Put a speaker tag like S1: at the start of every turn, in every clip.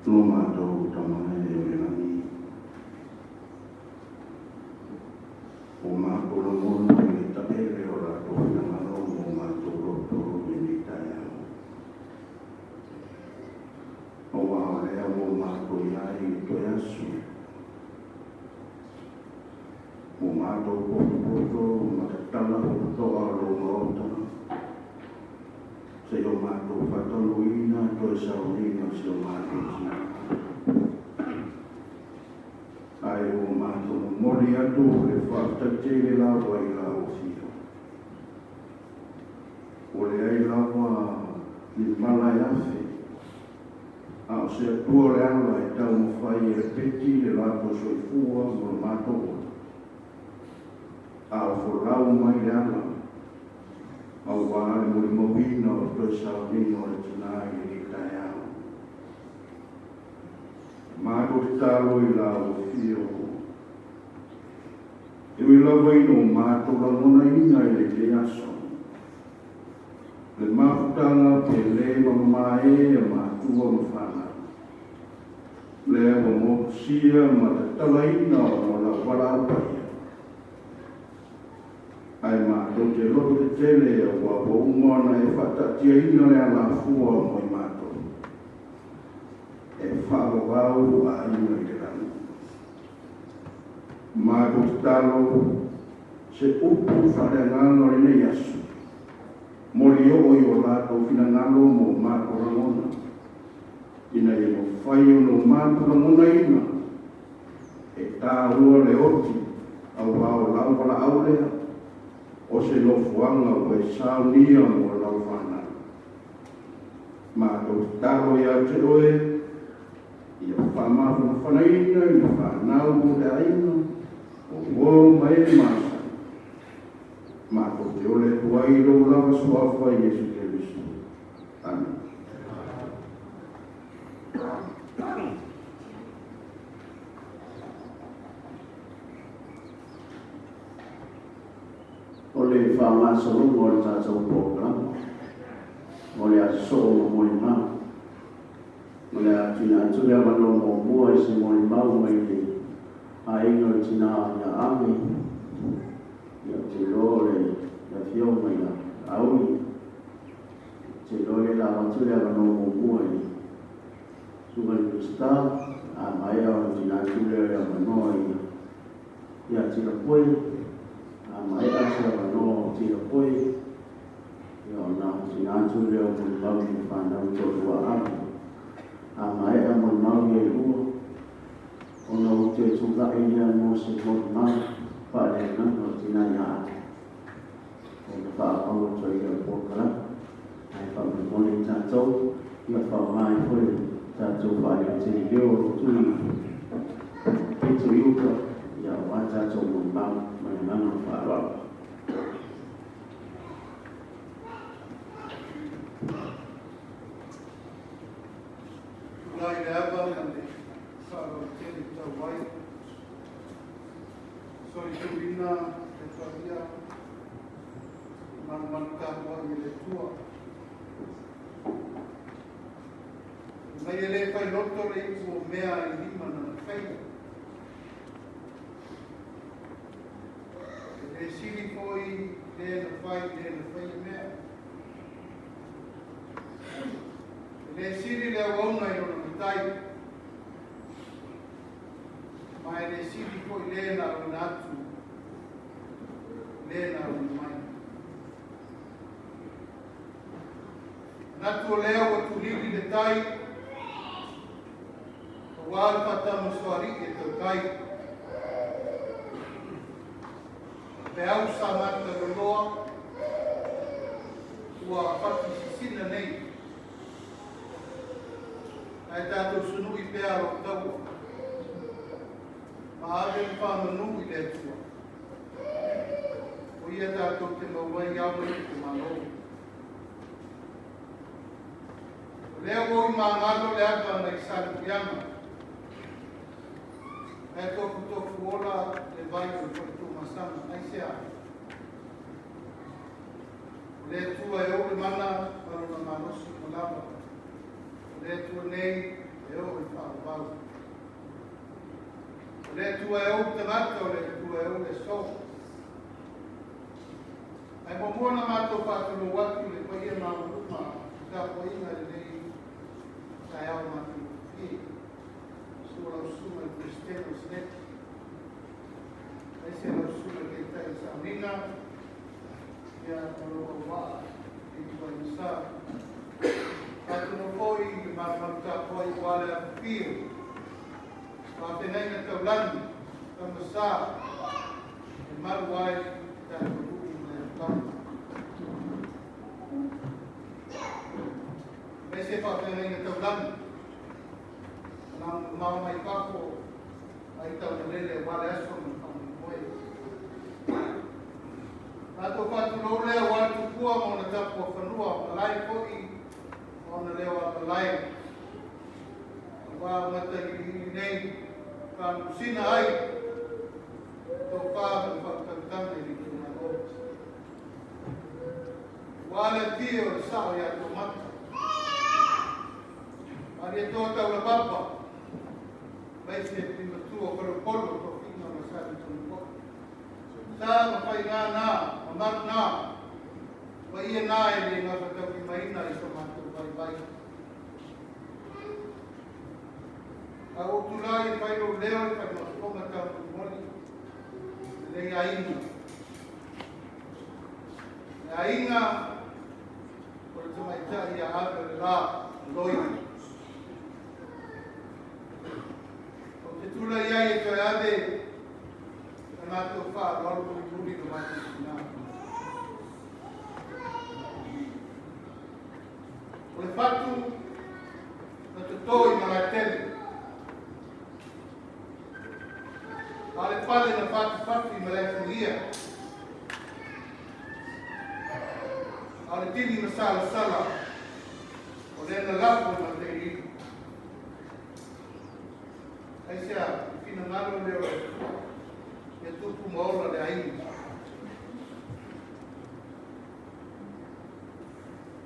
S1: Lo matou Tama e o le lagi, ua matou lagona i le taele o latou finagalo ma o matou loto i lenei taeao. Aua o lea ua matou i ai i le toe aso, ua matou potopoto ma tatala faapitoa lou maota, seia o matou faataunuuina toe sauniga o si o matou tina. Ae ua matou momoli atu le faafetai tele lava i lau afio. Ua leai lava ni mala e afe, a o se Atua o le ala e taumafai e lepeti le latou soifua ma lo matou ola, a o folau mai le ala, aua le molimauina o le toe sauniga o le tina i lenei taeao. Matou tatalo i lau afio, e ui lava ina o matou lagonaina i lenei aso, le mafutaga pele ma mamae a matua ma fanau, lea ua motusia ma tatalaina ona o lau valaau paia, ae matou te loto tetele aua ua uma ona e faataatiaina le alafua mo i matou, e faavavau aiga i le lagi. Matou tatalo se upu faaleagaga o lenei aso, moli oo i o latou finagalo mo matou lagona, ina ia mafai ona o matou lagonaina e tāua le oti aua o lau valaau lea, o se nofoaga ua e saunia mo lau fanau. Matou tatalo ia te oe, ia faamafanafanaina i le fanau o le aiga, o uo ma e masani. Matou te ole atu ai lou lava suafa Iesu Keriso. Amen.
S2: O le faagasologa o le tatou polokalame o le aso soo ma molimau. O le a tuuina atu le avanoa muamua i se molimau mai le aiga o le tina ia Ame. Ia, ou te iloa o le afioga ia Auli. Ou te iloa o lea o le a avatu le avanoa muamua i le susuga i le Minisita, a maea ona tuuina atu lea o le avanoa ia Tilapoe, a maea se avanoa o Tilapoe, ia ona tuuina atu lea o molimau i le fanau toalua a Ame. A maea molimau ia e lua, ona ou toe tulai lea mo se molimau faaleagaga o tina ia Ame, ona faaauau atu ai lea o le polokalame. Ae faamolemole i tatou, ia faaaoga ai foi le tatou faaleotele leo o lo o tui pito i uta, ia aua tatou molimau ma le agaga o le faaaloalo.
S3: Tulai le ava ma le faaaloalo tele tau ai. Solituina le paia malumalu tapuai e le Atua. Mai e le fai loto le ipu o mea i lima na na faia. E le sili foi le na fai le na faia mea. E le sili le auauna i lona matai. Ma e le sili foi le na auina atu, le na auina mai. Manatu o lea ua tulili le tai, aua le faatamasoalii e tautai. Peau sa mata loloa, ua fati sisina nei. Ae tatou sunui pea lou taua, ma ave le faamanu i le Atua. O ia tatou te maua ai ao ma iu o Malo. O lea ua ui magalo le ava nai Salemuliaga, ae tofutofu ola le vai o le faletumasaga. Aisea? O le Atua e ou le mana ma lona malosi ua lava. O le Atua nei E oo i faavavau. O le Atua e ou tagata, o le Atua e ou le aso. Ae muamua ona matou faatulou atu i le paia maualuga o tapuaiga i lenei taeao matagofie. Susu lau Susuga i le Peresetene o le Seneti, aemaise lau Susuga i le Taitai o le Sauniga, ia ma lou auvaa i Sa. Faatulou foi i le malumalu tapuai aua le afifio o faafeagaiga taulagi, Tamasa, e malu ai tatou nuu ma le afioaga. Aemaise faafeagaiga taulagi, mamao mai fafo ai taulelele aua le aso ma le faamoemoe. Matou faatulou lea aua le tupua ma ona tapuafanua, malae foi ma ona leo amalae, aua mata iliili nei faalusina ai tofa ma le faautautaga i le itumalo. Aua le afio o le sao ia Tomata, Malietoa Taulapapa, aemaise le matua o Faleupolu o tofiga ma Sa Tutonafo'i. Sa ma faiga na, mamalu na, paia na e le gafataulimaina i so matou vaivai. A ua ou tulai e fai lou leo i le fai taumolimoli lenei aiga. Le aiga o le tamaitai ia ave o le la loi. Ou te tulai ai e toe ave le matou faaaloalo mulimuli i lo matou tina. O le fatu na toto i Malaetele, a o le pale na fatufatu i Malaefugia, a o le tini masalasala o lea na lafo i Matailiili. Aisea, le finagalo lea o le Atua, ia tupu ma ola le aiga.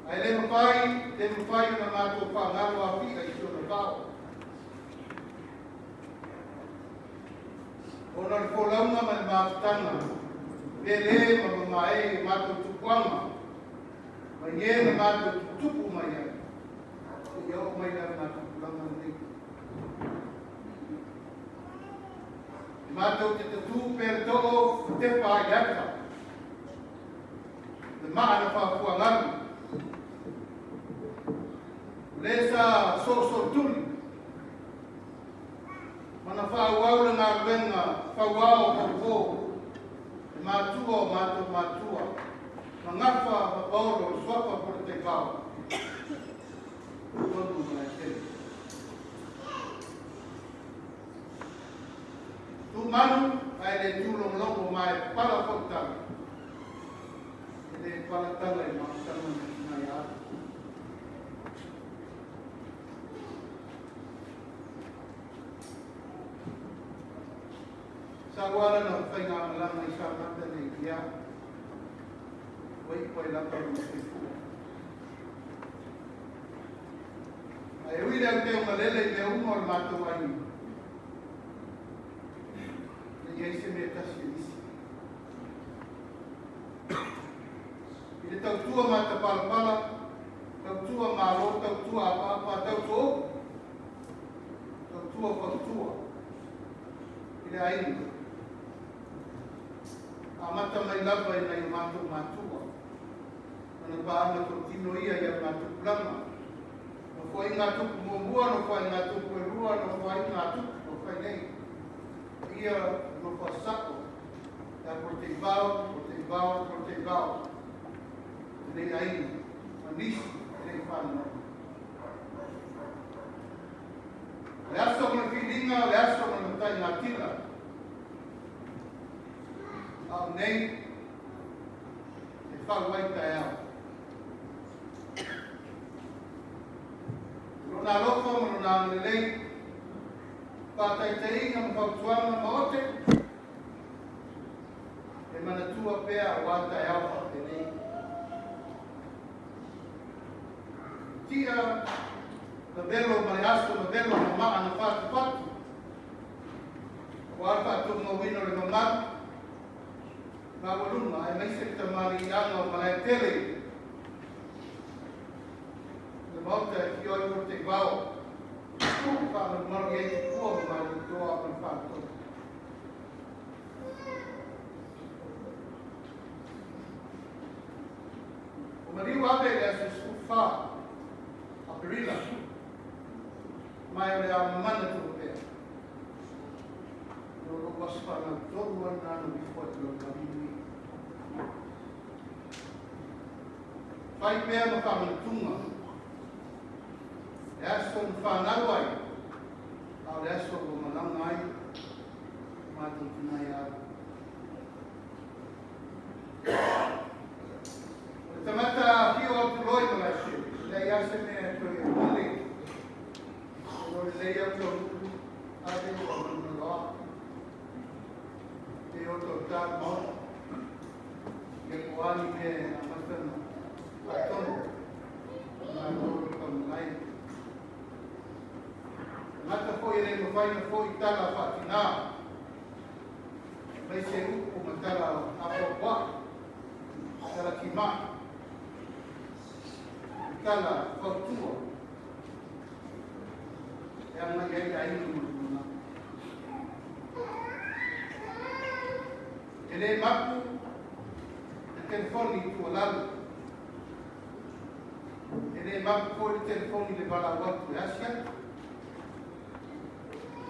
S3: Ae le mafai, le mafai ona matou faagalo Afi'a i si ona vao. Ona o le folauga ma le mafutaga, pele ma mamae i o matou tupuaga, mai e na matou tutupu mai ai, seia oo mai le augatupulaga lenei. E matou te tatū pea le too ma tepa ai le ata, le maa na faafuagalu, o le sa soosootuli, ma na faaauau le galuega fauao faupo, le matua o matou matua, ma Gafa ma Paolo, le suafa Polataivao, totonu o Malaetele. Tu manu ae le tūlogologo ma e pala foi tala. E le pala tala i mafutaga ma tina ia atu. Sa ua ala na faigamalaga i Samata nei ia ua ipu ai lava lona soifua. Ae ui le auteugalele i mea uma o le matou aiga, ne i ai se mea tasi e misi. I le tautua matapalapala, tautua malo, tautua apaapa, tautua upu, tautua fautua i le aiga. Amata mai lava i nai o matou matua, ona paaga totino ia i a matupulaga. Nofoaiga a tupu muamua, nofoaiga a tupu e lua, nofoaiga a tupu ua fai nei. Ia nofo a sa'o, ia Polataivao, Polataivao, Polataivao, lenei aiga, ma nisi e le i fanau. O le aso ma le filiga, o le aso ma le matai gatila. A o nei, e fau ai taeao. O lona alofa ma lona agalelei, faataitaiga ma fautuaga ma ote, e manatua pea aua taeao faapenei. Tia Lavelo ma le aso lavelo ma maa na fatufatu. Ua le faatumauina o le mamalu maualuga aemaise le tamaliiaga o Malaetele le Maota e afio ai Luateivao faamalumalu i ai tupua ma malietoa ma le faletolu. O maliu ave i le aso 14 Aperila, mai o le a manatua pea. O lou aso fanau tonu ai na na ifo ai lau malili. Fai pea ma faamanatuga. Le aso na fanau ai, a o le aso ua malaga ai, matou tinai au. O le tagata afio atu loa i Malaesele, leai lava se mea e toe lele. E lo lelei au taunuu ave ua manumaloa. E o tauta le maota. Ia po a ni mea e amata na faatonu. Malo le taumalae. Tagata foi e le mafai na foi tala faatinā. Aemaise upu ma tala apoapoai, tala timai, tala fautua e agai ai le aiga ma le lumanai. E le mapu le telefoni i tualalo. E le mapu foi le telefoni i le valaau atu e asi atu,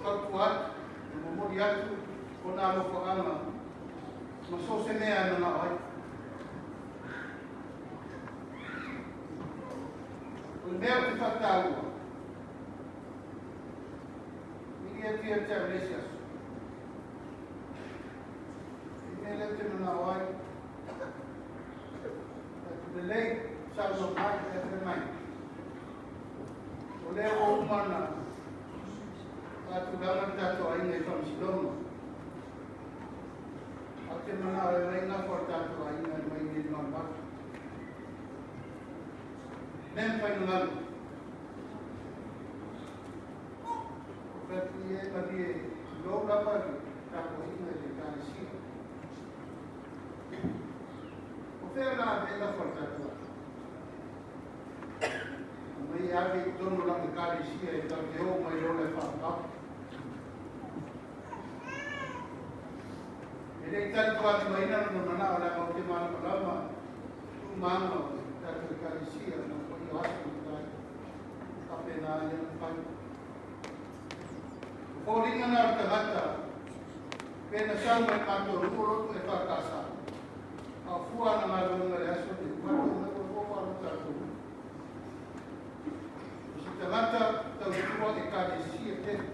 S3: fautua atu, e momoli atu ona alofaaga ma so o se mea e manao ai. O le mea ou te faataua, vili atu ia te au i le isi aso. I mea lea ou te manao ai, atu lelei, saunoa mai, e fai mai. O lea ua uma na faatulaga le tatou aiga i faamasinoga. Ae ou te manao e omai gafa o le tatou aiga e omai i le malumalu. Mea mafai ona galo. O fai atu ia e malie tulou lava le tapuaiga i le Ekalesia. O fea o le a ave ai gafa o le tatou aiga? Aumai e ave i totonu o lau Ekalesia e tatou te o mai loa le faapau. E le i talitualimaina lona manao leaga ou te malamalama tu ma aga o le tatou Ekalesia ma foi o aso ma tai. Faapena ai ona fai. O foliga na o le tagata pe na sau mai matou nuu o lotu EFKS. A o fua ana galuega i le aso lenei, matou omai ua lua ua alu tatou nuu. O se tagata tautua Ekalesia tele.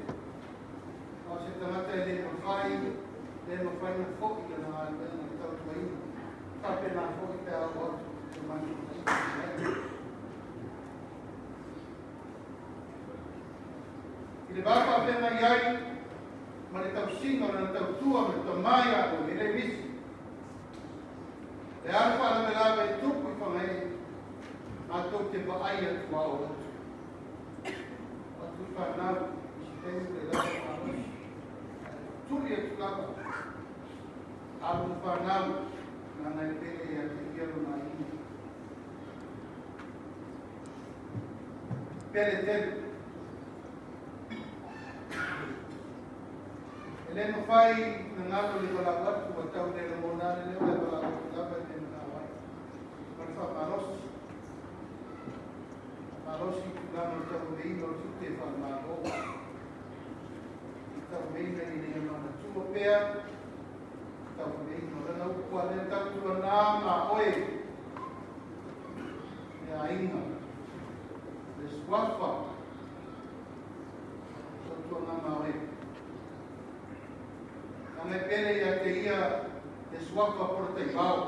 S3: A o se tagata e le mafai, le mafai ona foi lana galuega i le tautuaina. Faapena foi pe a oo atu i le matou aiga. I le va faafeagai ai ma le tausiga o lana tautua ma le tama ia oe, e le misi. Le a le faalavelave e tupu i Fagaee, matou te vaai atu a oo atu. Atu i fanau, i si taimi ua le lava le malosi. Ae tuli atu lava, alo ma fanau, leaga e pele ia te ia lona aiga. Pele tele. E le mafai na galo le valaau atu ua tau le lagona le leo e valaau atu lava i le manao ai. Ma le faamalosi. Malosi i tulaga o le tauaveina o le tiute faale-Malo. I tauaveina ina ia manatua pea tauaveina o lana upu a lea tautuana ma oe le aiga, le suafa, tautuana ma oe. Leaga e pele ia te ia le suafa po le taivao.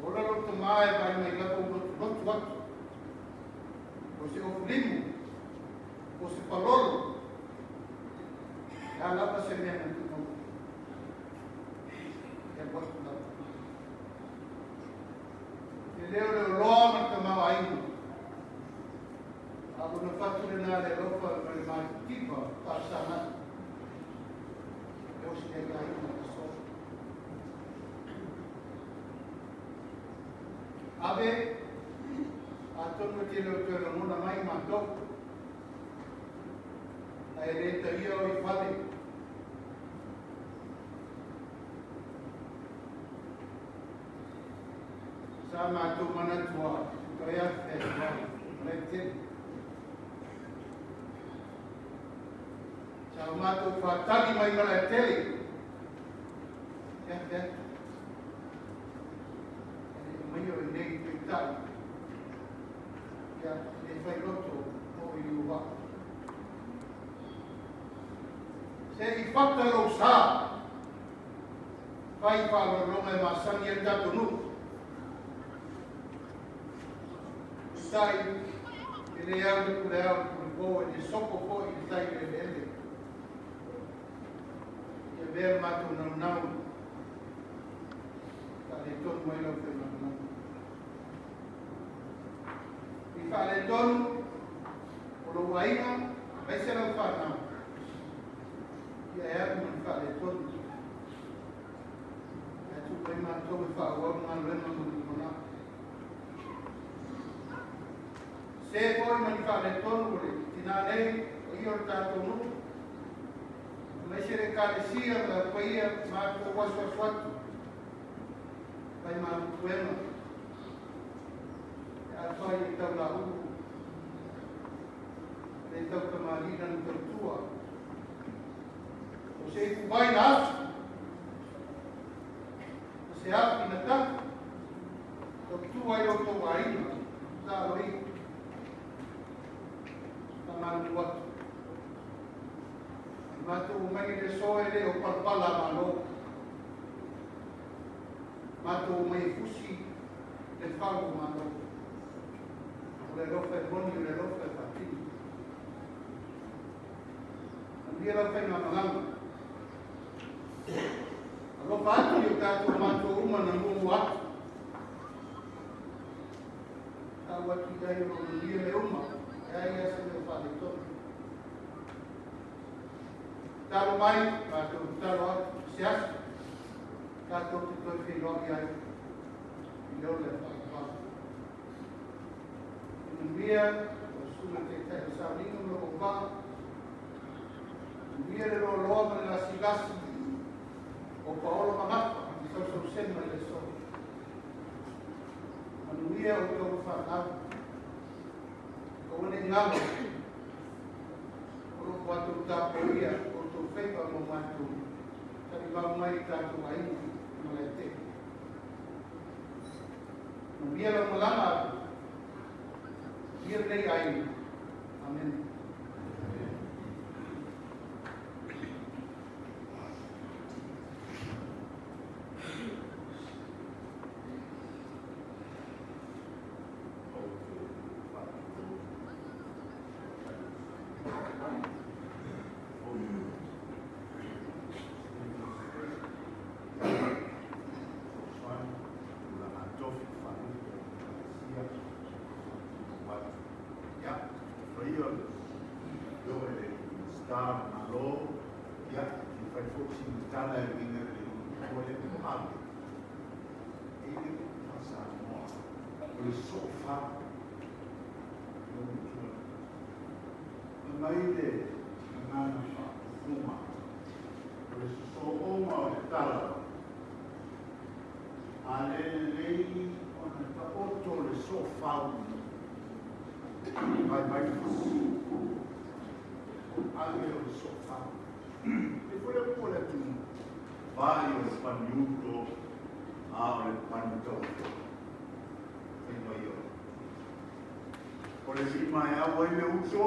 S3: Ua ola lou tama e vaai mai lava ua lotulotu atu. O se ofu limu, o se palolo, e a lava se mea na tumau. E alu atu lava. E leo le oloa ma le tamaoaiga. Ona fatu lena le alofa ma le matitiva faafesagai e osi ai aiga i aso. Ave, atonu e te le o toe lagona mai matou, ae le taia o i fale. Sa matou manatu lava, toe afe atu ai, ma le tele. Sa o matou faatali mai Malaetele, e afe atu. E le aumaia o i nei peitai, ia, e le fai loto o i liuvaa. Se i fata lou sa, fai faaaloaloga e masani ai le tatou nuu. Peitai, e le au le pule ao i le pule po, e le sopo foi i le tai o le eleele. Ia avea le matou naunau, faaletonu ai lau faimalamalama. I faaletonu o lou aiga, aemaise lau fanau, ia e alu ma le faaletonu. Ae tuu mai matou e faaauau le galuega mo le lumanai. Se foi ma ni faaletonu o le tinā nei, paia o le tatou nuu, aemaise le Ekalesia ma le paia, matou asuasu atu, fai malu puega, e afai e taulaulu, le tautamalii lana tautua. O se ipuvai na asu, o se afi na tafu, tautua ai lo outou aiga, tatalo ia. Faamalulu atu. E matou omai i le aso e le o palapala a Malo. Matou omai e fusi le fau o Malo. O le alofa e moni, o le alofa e faatino. Manuia lau faigamalaga. Alofa atu i o tatou matua uma na muamua atu. Tau atu i ai o lo o manuia mea uma, e leai lava se mea o faaletonu. Tatalo mai, matou tatalo atu, i se aso, tatou te toe feiloai ai i le ola e faavavau. E manuia lau susuga i le Taitai o Sauniga ma lou auvaa, manuia le loaloa ma le lasilasi o Paolo ma Gafa i sausausega i le aso. Manuia outou fanau. Aua ne i galo o lo o matou tapuaia outou faiva ma matou talimau mai i tatou aiga i Malaetele. Manuia lau malaga, manuia lenei aiga. Amene.
S4: Ou te faatulou fesoasoani tulaga tofi faalupe o Ekalesia faatulou atu. Ia, faia o le afioga i le Minisita o le Malo, ia, e fai foi sina tala e uiga i le matua lea po o Ave, e i le upu faa-Samoa, o le soofau, lou matua lea. Aumai le agaga faapupuga, o le sosooga o le tala, a le lelei ona taoto le soofau, vaivai le fasi. O ave o le soofau. E foi le upu a le atunuu, vai o le paniuto, a o le panitauto. Faiva ia o. O le lima e au ai le uto,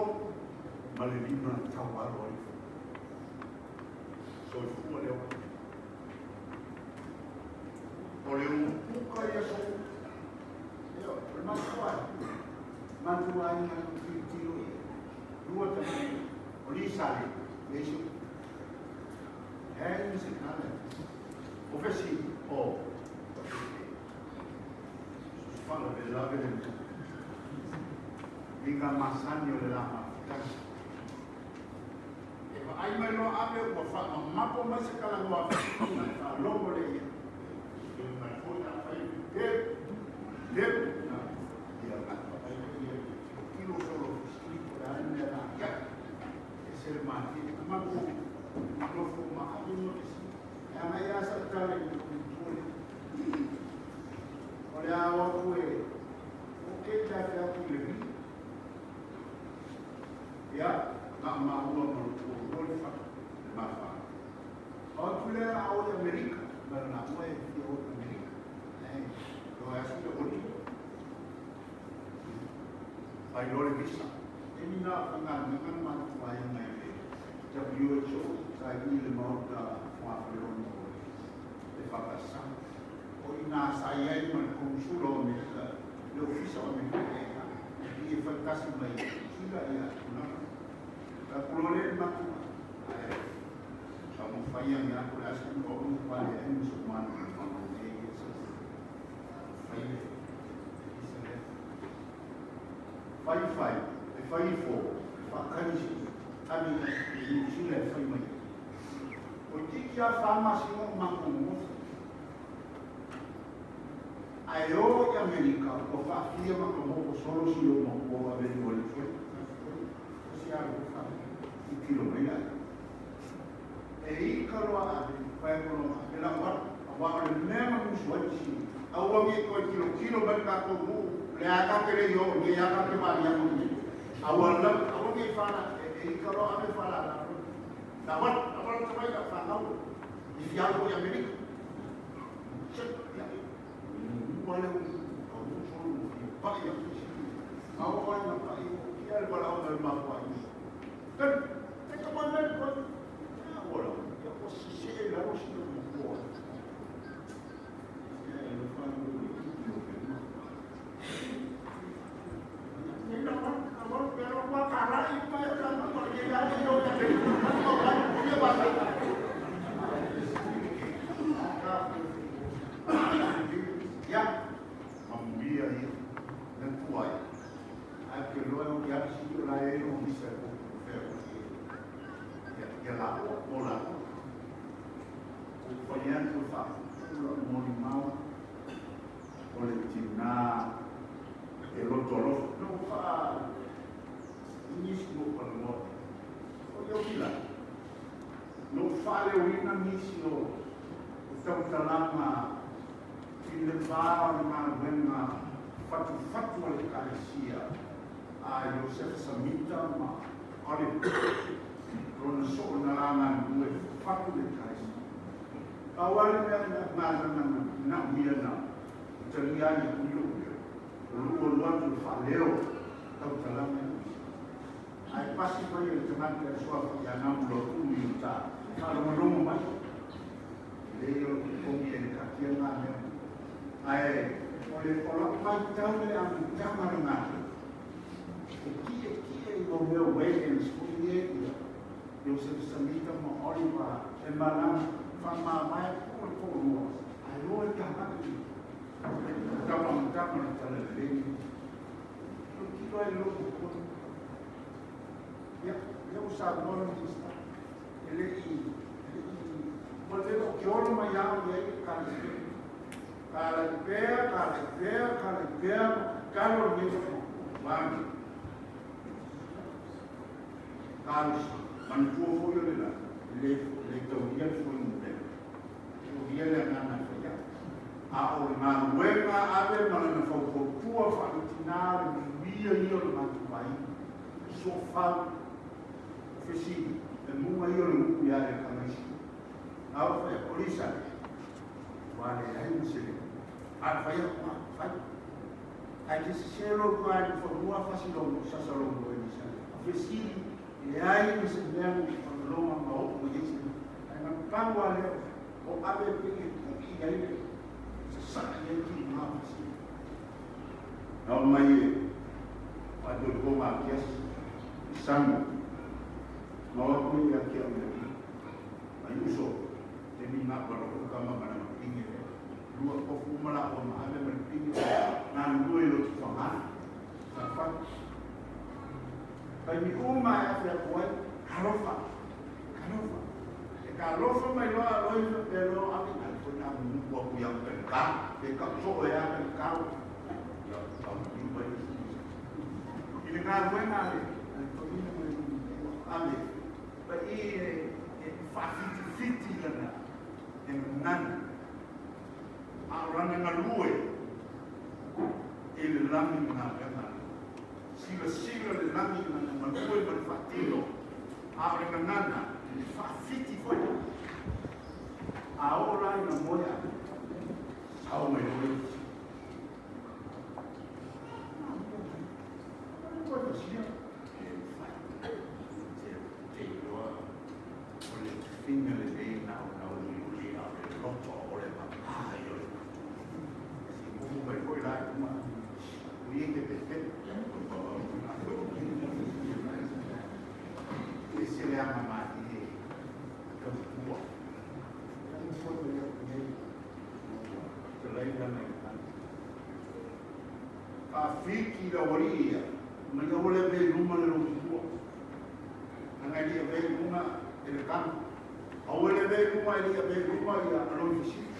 S4: ma le lima e taualo ai le soifua le ola. O le umupuka ia so. Ioe, o le matua ai. Matua ai na tilotilo i ai. Lua tagata, o Lisa le, le isi upu. Leai ma se tala. O fesili, o, faalavelave le mea. Uiga masani o le la mafutaga. E vaai mai loa Ave ua faamamapo mai se talanoa ona e faalogo lea i ai. E mai foi a fai le pepu, na ia na vaai lea i ai. Tilotilo solo fesili po o le a le mea la i ai. E se le malie. Na matou nofo ma Ave ma fesili. E agai lava sau tala i le matua lea. O le a o atu e o ke te afe atu i le vi. Ia, na o maua ma lo toalua le fale, le ma fale. O atu lea a o i Amerika, ma le lāua e fia o i Amerika. Ae, o e asu le oli. Fai loa le visa. E ni nā whangaluega na matou aiga i le WHO, sa i le maota Fogafoleono o le EFKS. O i ina sa i ai ma le Komusula o Amerika, le Ofisa o Amerika e i e fai tasi mai i Sila ia tulaga. Ka kulo le matou ae taumafai ane atu le asa o o pale ai ma so manu e ia sa fai le visa lea. Fai fai, e fai ifo, e faakali si ave i Niu Sila e fai mai. O tiki a wha masina o matou nonofo. Ae o i Amerika, ua faafia ma ka moko solo si o maua o ave i ole foi. O si alu o wha i tiro mai lai. E ika loa ave, pae kono ave la wa, a wa o le mea ma musu ai si. Aua nge koe tilo tilo mai ka ko mu, le a ka kele yo, le a ka ke mali a mo ni. Aua la, aua nge whana, e ika loa ave whala la. La wa, la wa la mai ka whanau. I fialo i Amerika. Ya. Wale o o solo i pa ia si. Au o na pa i o kia le wala o mai ma pa i. Kan e ka mai mai ko. Ya ora, ya o si se la ro si mo ko. Ya e lo fa no ni yo ke ma. Ne no ma pero wa kara i pa ya ma ko ye ya yo ya ke ko ka ye ba Ya, mamuia ia, na tuai. Ai ke loa o kia si o la e o misa o fea o ki. Ya, ya la o, o la o. O whaian o wha, o moni mau, o le tina e loto alofa. No wha, nisi mo paloa. O ia pila. No whale o ina nisi o o tautalanga i le vā o le galuega fatufatu a le Ekalesia a Iosefa Samita ma Olive lona soo na la galulue fatu le Ekalesia. Pau lava le mea na galuega na naomia na talia ai atu i lou leo, o lou alu atu i le faaleo tautalaga i usa. Ae pasi mai e le tagata e suafa ia Namulauulu i uta, faalogologo mai. E lelei o le totogi e le taatia lena mea. Ae o le o lau matau i le amataga o le galuega, e tietie i mo mea o wagons foi ia ia Joseph Samita ma Oliver e malama faamavae po le toalua ae loa e tagai i le tau amataga o le talalelei. Tilotilo ai i lou popole. Ia, lea ua saunoa le Minisita, e le i, e le i, ua le o ke olo mai ao i ai le Ekalesia. Kalai pea, kalai pea, kalai pea, ma tatalo lenei whakaaro. Talosi, manatua foi o le la, le, le taulia le fuainumera. Taulia le agaga e fai ai. A o le galuega ave ma lana faufautua faaletinā le manuia ia o le matou aiga. Soofau, fesili, e muga ia o le gupu ia le kamaisi. A o fai atu, o Lisa, ua leai ma se leo. A e fai atu, a, fai. Ae te sese lou tuai i fanua fasi lou sasa lou moe Lisa. O fesili, e leai ma se mea na whakalonga ma oo mai ai se mea. Ae na pau lava lea o ave pei e pu'i i ai le sasaa i ai tino fasi. Na o mai e faatolikoga akiasi i sami ma o atu ia ki au ia ki ai uso te mi nga pa loko ka ma mana pinge le lua kofu uma la o ma ave ma le pinge o ngā lua i lotu whangana sa whai. Taimi uma e afe atu ai, talofa, talofa. E talofa mai loa a loi faapea loa ave i ai foi na mumu atu iau ka pe ka soo e a ka kau. Ia, tau ni mai le I le galuega a le toeaina ma le ave, pa i e faafitifiti lana e gagana. A o lana galue i le lagi ma galuega a le Silasila le lagi i lana galue ma le faatino, a o le gagana e faafiti foi. A oo la ina moe ave, sao mai loa le isi. E mafai. Te iloa o le tofiga lenei na o na uliuli a o le loto o le mama i o le Si mumu mai foi la i uma. Ui e te pepe. E se le ama mai e tautua. Te laila nei. Faafiti le aualii ia, mai aua le avea i luma le lomifua. Leaga e le i avea i luga e le tama. Aua le avea i luma e le i avea i luma ia Aloi Fisili.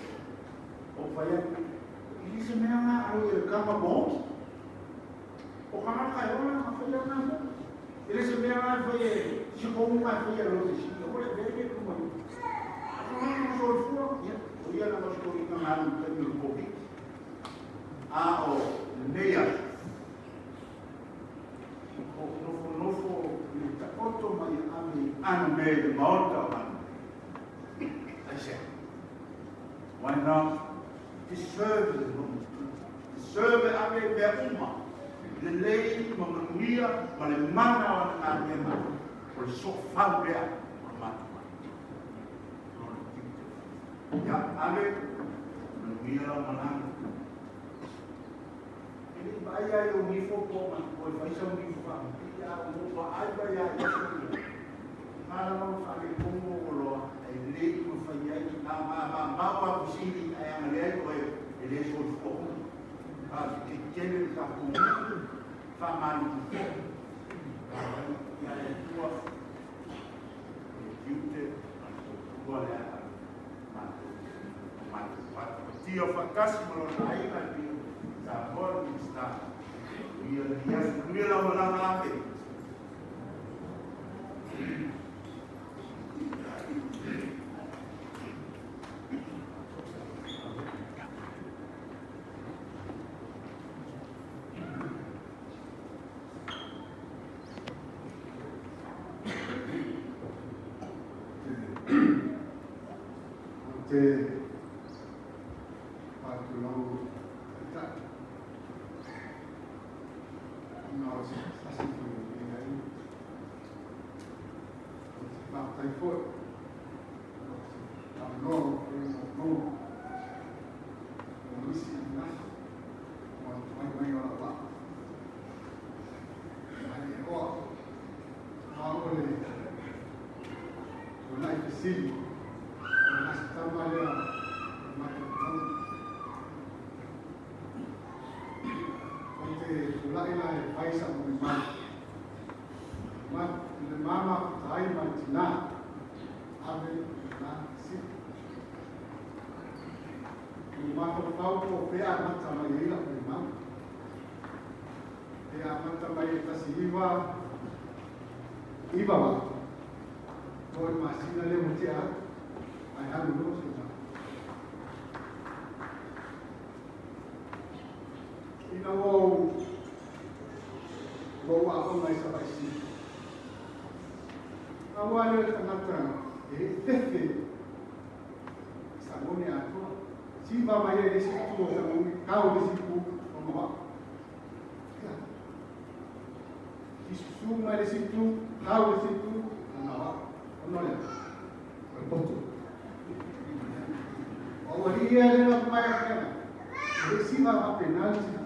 S4: Ou fai atu, e le se mea lena Aloi e le tama ua oti. O tagata e ola na faia lena mea. E le se mea lena e fai e si kounga e fai e Aloi Fisili. Aua le avea le luma i. A o lona soifua, ia, o ia lava si toeaina na alu i le taimi o le Koviti. A o lenei aso, o nofonofo i le taoto mai ave i ana mea i le maota o ana mea. Aisea? Why not? Deserve le nuu. Deserve ave i mea uma. Lelei ma manuia ma le mana o ana galuega o le soofau lea o le matou ai. Lona tiute. Ia, ave, manuia lau malaga. E le i vaai lava i ou nifo po o o e fai sau nifo faapipii, a ua ou vaai mai lava i aso ia, na lava ona faaletonu ou oloa, e le i mafai ai, a maumau lava fesili ae agalea ai oe e le soifua uma. Faafetai tele le tatou nuu, faamalumu foi. Ia le Atua le tiute ma le tautua lea a matou matou patipatia faatasi ma lona aiga e pei ona saunoa le Minisita. Manuia lenei aso, manuia lau malaga ave.
S3: Ou te faatulou taitai ona o se tasi foi o lenei ai. Ou te faafetai foi o se avanoa ua foi mo nisi ananafi mo le tuai mai o lau vaa. Ai e oa, a o le tuanai fesili, o le aso tama lea o matou tau. Ou te tulai la e fai sa molimau. Ma le mama tai ma le tinā, ave le la sili. I le mafaufau po o fea amata mai ai lau molimau. E amata mai e 1998, mo le masina lea ua tea atu, ae alu loa se mau. Ina ua ou ua ou aoga i Savaii Sili, na ua lea o le tagata e fefe i Sagone atoa. Siva mai ai le isi itu o Sagone, tau le isi itu o Mavao. Ia. Susu mai le isi itu, tau le isi itu, o Mavao. Ona o le o le poto. O ua li ia le na mai a kena. E siva faapena le tina.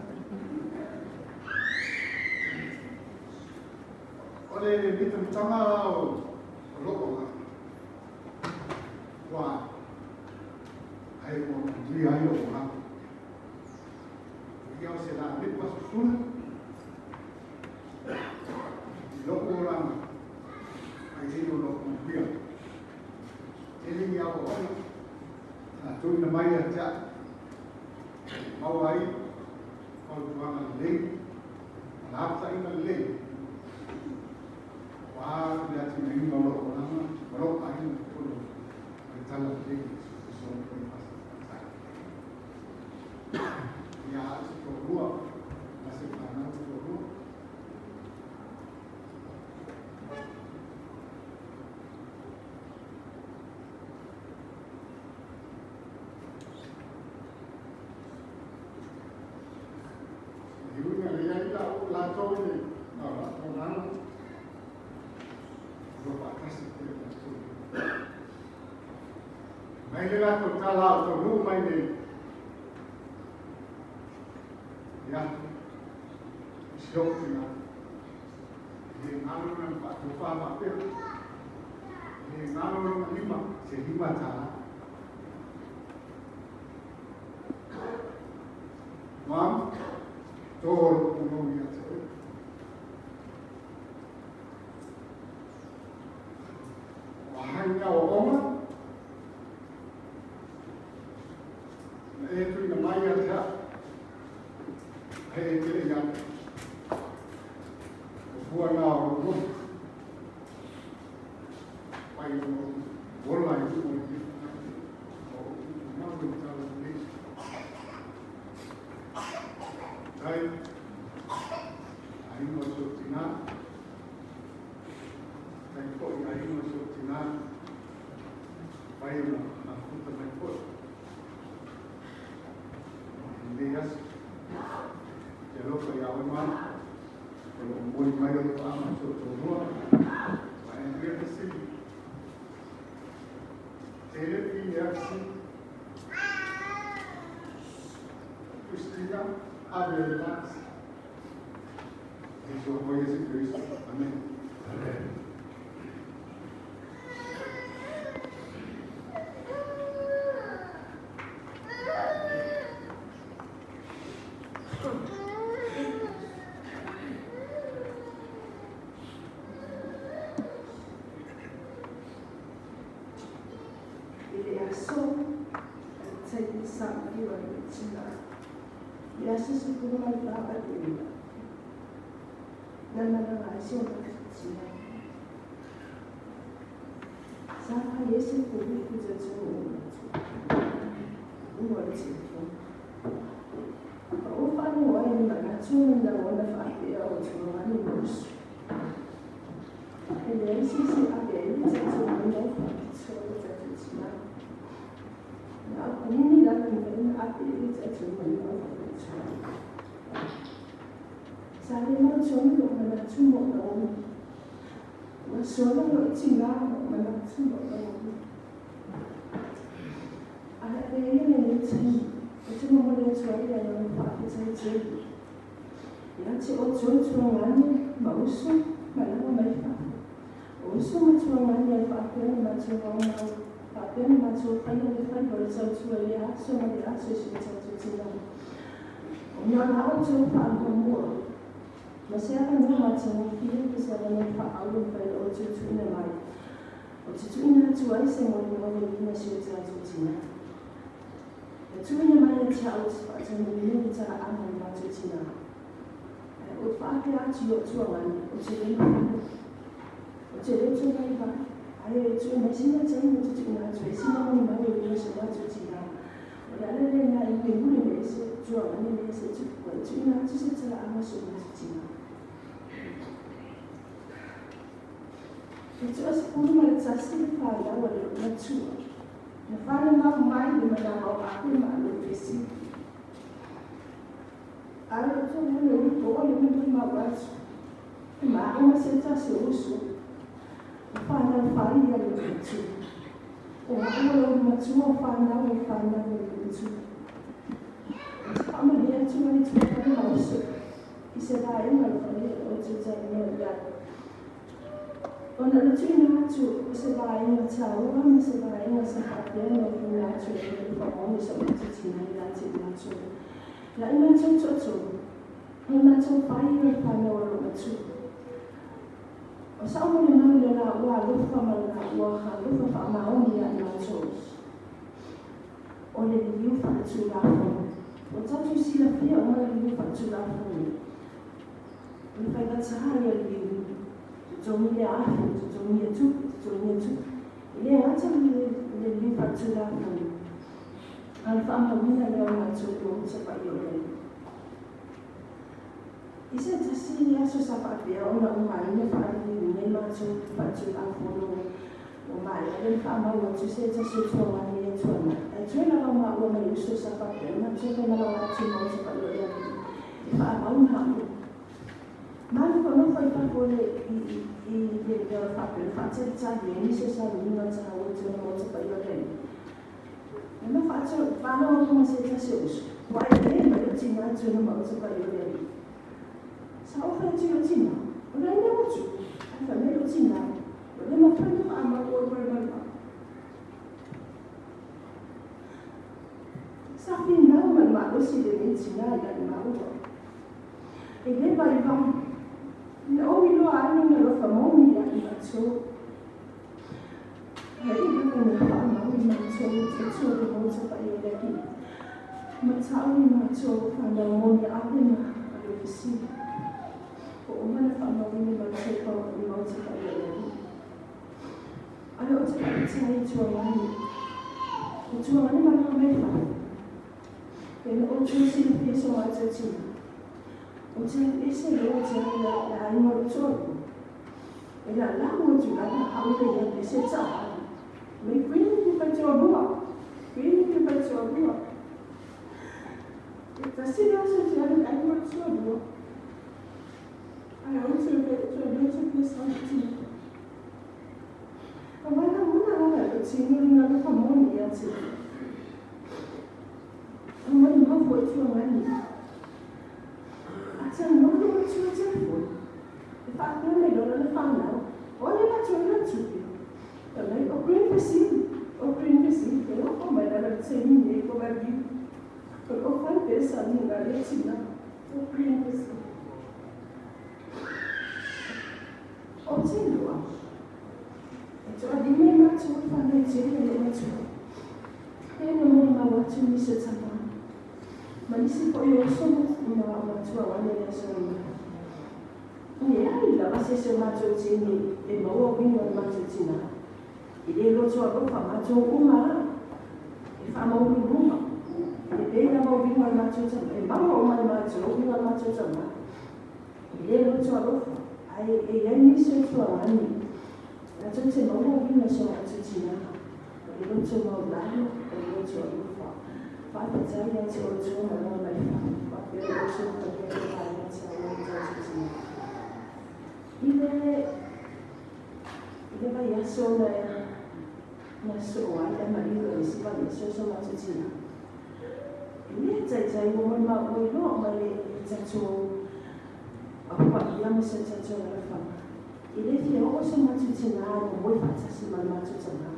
S3: O le mitamitaga o loo la. Ua ai ua manuia ai lou olaga. O ia o se la lepa susuna i lou mai ia te au, maua ai fautuaga lelei ma lapataʻiga lelei ua le atinaʻiga o loʻu olaga ma loʻu aiga i totonu o le tala lelei fesoasoani ia a se toalua ma se fanau toalua. E uiga le ai la latou i le olaga ua faatasi pea latou. Mai le latou tala o taunuu mai nei. Ia, i si ou tina. E le galo lana faatofā faapea. E le galo lona lima, se $5. Mom, tō lou pulou ia te oe. O ahai ni aoaoga, na e tuuina mai ia te au, a e tele ia te. O fua nā o lou loto, pai o lou ola i luga o lenei tagata, o ou mau i tala lelei. Tai, aiga o si ou tinā, tai foi aiga o si ou tinā, pai ona mafuta mai foi. I lenei aso, te alofa ia oe mama, o lo o momoli mai o toaga o si ou toalua, ma Andrea Fesili. Tele i lea fesili. Cristina ave le lasi. Jesu o Iesu Kristo. Amen. Amen.
S5: I le aso taimi sa maliu ai le tina i le aso 14 Aperila, na malaga ai si o matou tina. Sa fai ai se pulu i tautuga o matou i luga o le telefoni. Ma ou faalogo ai i le manatu ma ni lagona faapea o tulaga ni mausu. E leai se isi e ave ai le talitonuga o faapitoa i lo tatou tina. Na o Panini lava e mafai ona ave i ai le talitonuga o faapitoa. Sa le mautonu lou manatu ma ou lagona. Ua sola lou tina ma ou manatu ma ou lagona. Ae avea ia lenei taimi ou te momoli atu ai le agaga faafetai tele ia te outou tuagane ma uso malaga mai fafo. O uso ma tuagane e faapea ona matou aumau, faapea ona matou faia le faiva o le tautua i lea aso ma le aso i si o tatou tina. Ona o la outou faamuamua ma se avanoa matagofie ma se avanoa faaauau e mafai ona outou tuuina mai. Ou te tuuina atu ai se molimau e uiga i si o tatou tina. Na tuuina mai ia te au te faataunuuina le talaaga o le matou tina. Ae ou te faapea atu i ou tuagane, ou te le mafai. Ou te le toe vaivai. Ae e toe mai sina taimi ou te tuuina atu ai sina molimau e uiga i si o matou tina. O le ala lena i mulimuli mai ai se tuagane lea se i tupu ai, tuuina atu se talaaga o si o matou tina. E 21 le fanau a le matua. Na fananau mai le malaga o Ape ma Alofesi. Ae o tonu le ulu po o le maumau atu. E maʻu ma se tasi o uso. O fanau fai ia le matua. O aʻu o le ulu matua o fanau o fanau o le matua. Ou te faamalie atu ai tuafale ma uso i se vaega o le falia o outou talanoa i ai. Ona o le tuuina atu o se vaega taua ma se vaega sa faapea ona tuuina atu e le faamaoni sa matou tina ia te i matou. Ia i matou toatolu, o le matou fai o le fanau a lou matua. O sa'u molimau i le laua alofa ma le laua alofa faamaoni ia i matou. O le liliu faaletulafono. Ua tatou silafia uma le liliu faaletulafono. O le faigatā ia le liliu. Totogi le afe, totogia tupe, totogia tupe. E le gata le liliu faaletulafono, a o le faamauina lea o matou i Maota Paia o le Alii. I se tasi aso sa faapea ona umaina faaliliuina i matou faaletulafono ua maea lea ona faamau atu se tasi o tuaugani i Atuanai. Ae toe lava maua ma le uso sa faapea ona matou faimalaga atu i Maota Paia o le Alii e faamau maua. Manofonofo i fafo i le i le mea o faapea ona faatalitali ai nisi o sauniga taua i totonu o Maota Paia o le Alii. Ua faalogo ma se tasi o uso, ua ae le mai lou tina i totonu o Maota Paia o le Alii. Sa ou fai atu i lou tina, o le a le mea ua tupu? Ae fai mai lou tina, ua le mafai ona faamau oe ma le maluaga. Sa finau ma le malosi lenei tina ia i maua. E le vaivai, na ou iloa ai lona alofa moni ia i matou. Ae i lona faamau i matou i totonu o Maota Paia o le Alii. Ma tau i matou fanau moni ave ma ave fesili. Ua uma ona faamauina matou i Maota Paia o le Alii. Ae ou te faafetai i Tuagani. O Tuagani malaga mai fafo. E na outou silafia so matou tina. Ou te alu ese loa ou te alu i le aiga o lou toalua. E lalago atu lava au le ia pese taavale. Mai kuini ke fai toalua. Kuini ke fai toalua. E tasi le aso te alu i le aiga o lou toalua. Ae ou te toalua te pese au tina. Aua lagona lava e lou tino lona alofa moni ia te ia. A molimau foi Tuagani. A talanoa le matua i telefoni, e faapea mai loa lana fanau, O ai e latou i lana tupe? Fai mai, O Green Fesili, o Green Fesili, e oo mai lava i le taimi nei ua maliu. O loo fai pea sanuga a lea tina, o Green Fesili. Ou te iloa, e toalima i matou e fanau tele lou matua. Pei ona molimau atu nisi o tama, ma nisi foi o uso ma matua ane i le aso ananafi. E leai lava se isi o matou teine e maua uiga o le matou tina. E le loto alofa matou uma lava, e faamaualuluga. E pei lava uiga o le matou tama, e maua uma e matou uiga o le matou tama. E le loto alofa, ae e i ai nisi o tuagani latou te maua uiga o so matou tina, o le loto maulalo, o le loto alofa. Faafetai ia te outou malaga mai fafo, faapea o outou faia le vaega taua i tatou tina. I le i le vaiaso na na soo ai a maliu i le isi vaiaso so matou tina. E le taitai ua molimau ua iloa uma e le tatou paia ma si o tatou alaalafaga. E le fia oo so matou tina e momoe faatasi ma le matou tama.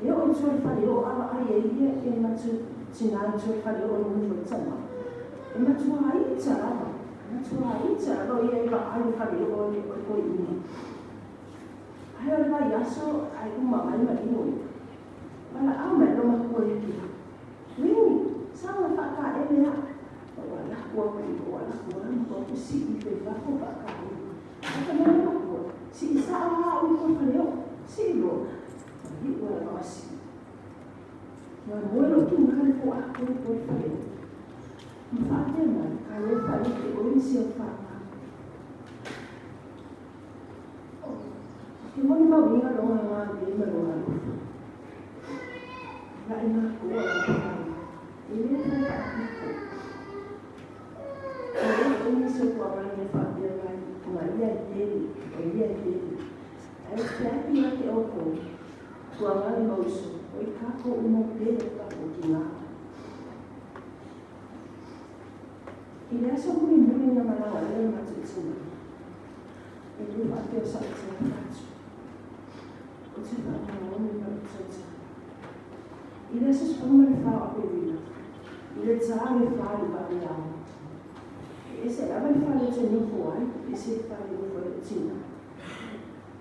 S5: E oo i tua i le fale oo a vaai ai ia e le matou tina i tua i le fale oo e nonofo ai le tama. E matua ita lava, e matua ita lava o ia e vaai i le fale oo o le toeaina. Ae o le vaiaso ae uma mai malino ia. Valaau mai lou makua ia te au. Winnie, saga faakaele a. Ma ua laku aku i ua laku a ma ua ku sii pe fafo faakaele. Ae fai mai lou makua, sii sao a au i kou fale oo. Sii loa. Ma liu ala loa sii. Ma moe lou tina le po atoa i tua i fale oo. Ma faapea mai, talofa ia te oe ma si au fanau. Ke molimauina lona galulue ma lona alofa. Laʻi makou a lana fanau, e le fai faapito. E i ai foi nisi o tuagani e faapea mai, ma ia e pele, o ia e pele. Ae ou te atu ia te outou, tuagani ma uso, o i kākou uma o pele o kākou tina. I le aso mulimuli na malaga ai le matou tina, e le faapea o sa'u tino atu. Ou te faalogologo i lou tauta. I le aso 14 o Aperila, i le ta o le 4 i le vaveao, e ese lava le fale ou te nofo ai, ese le fale e nofo ai lou tina.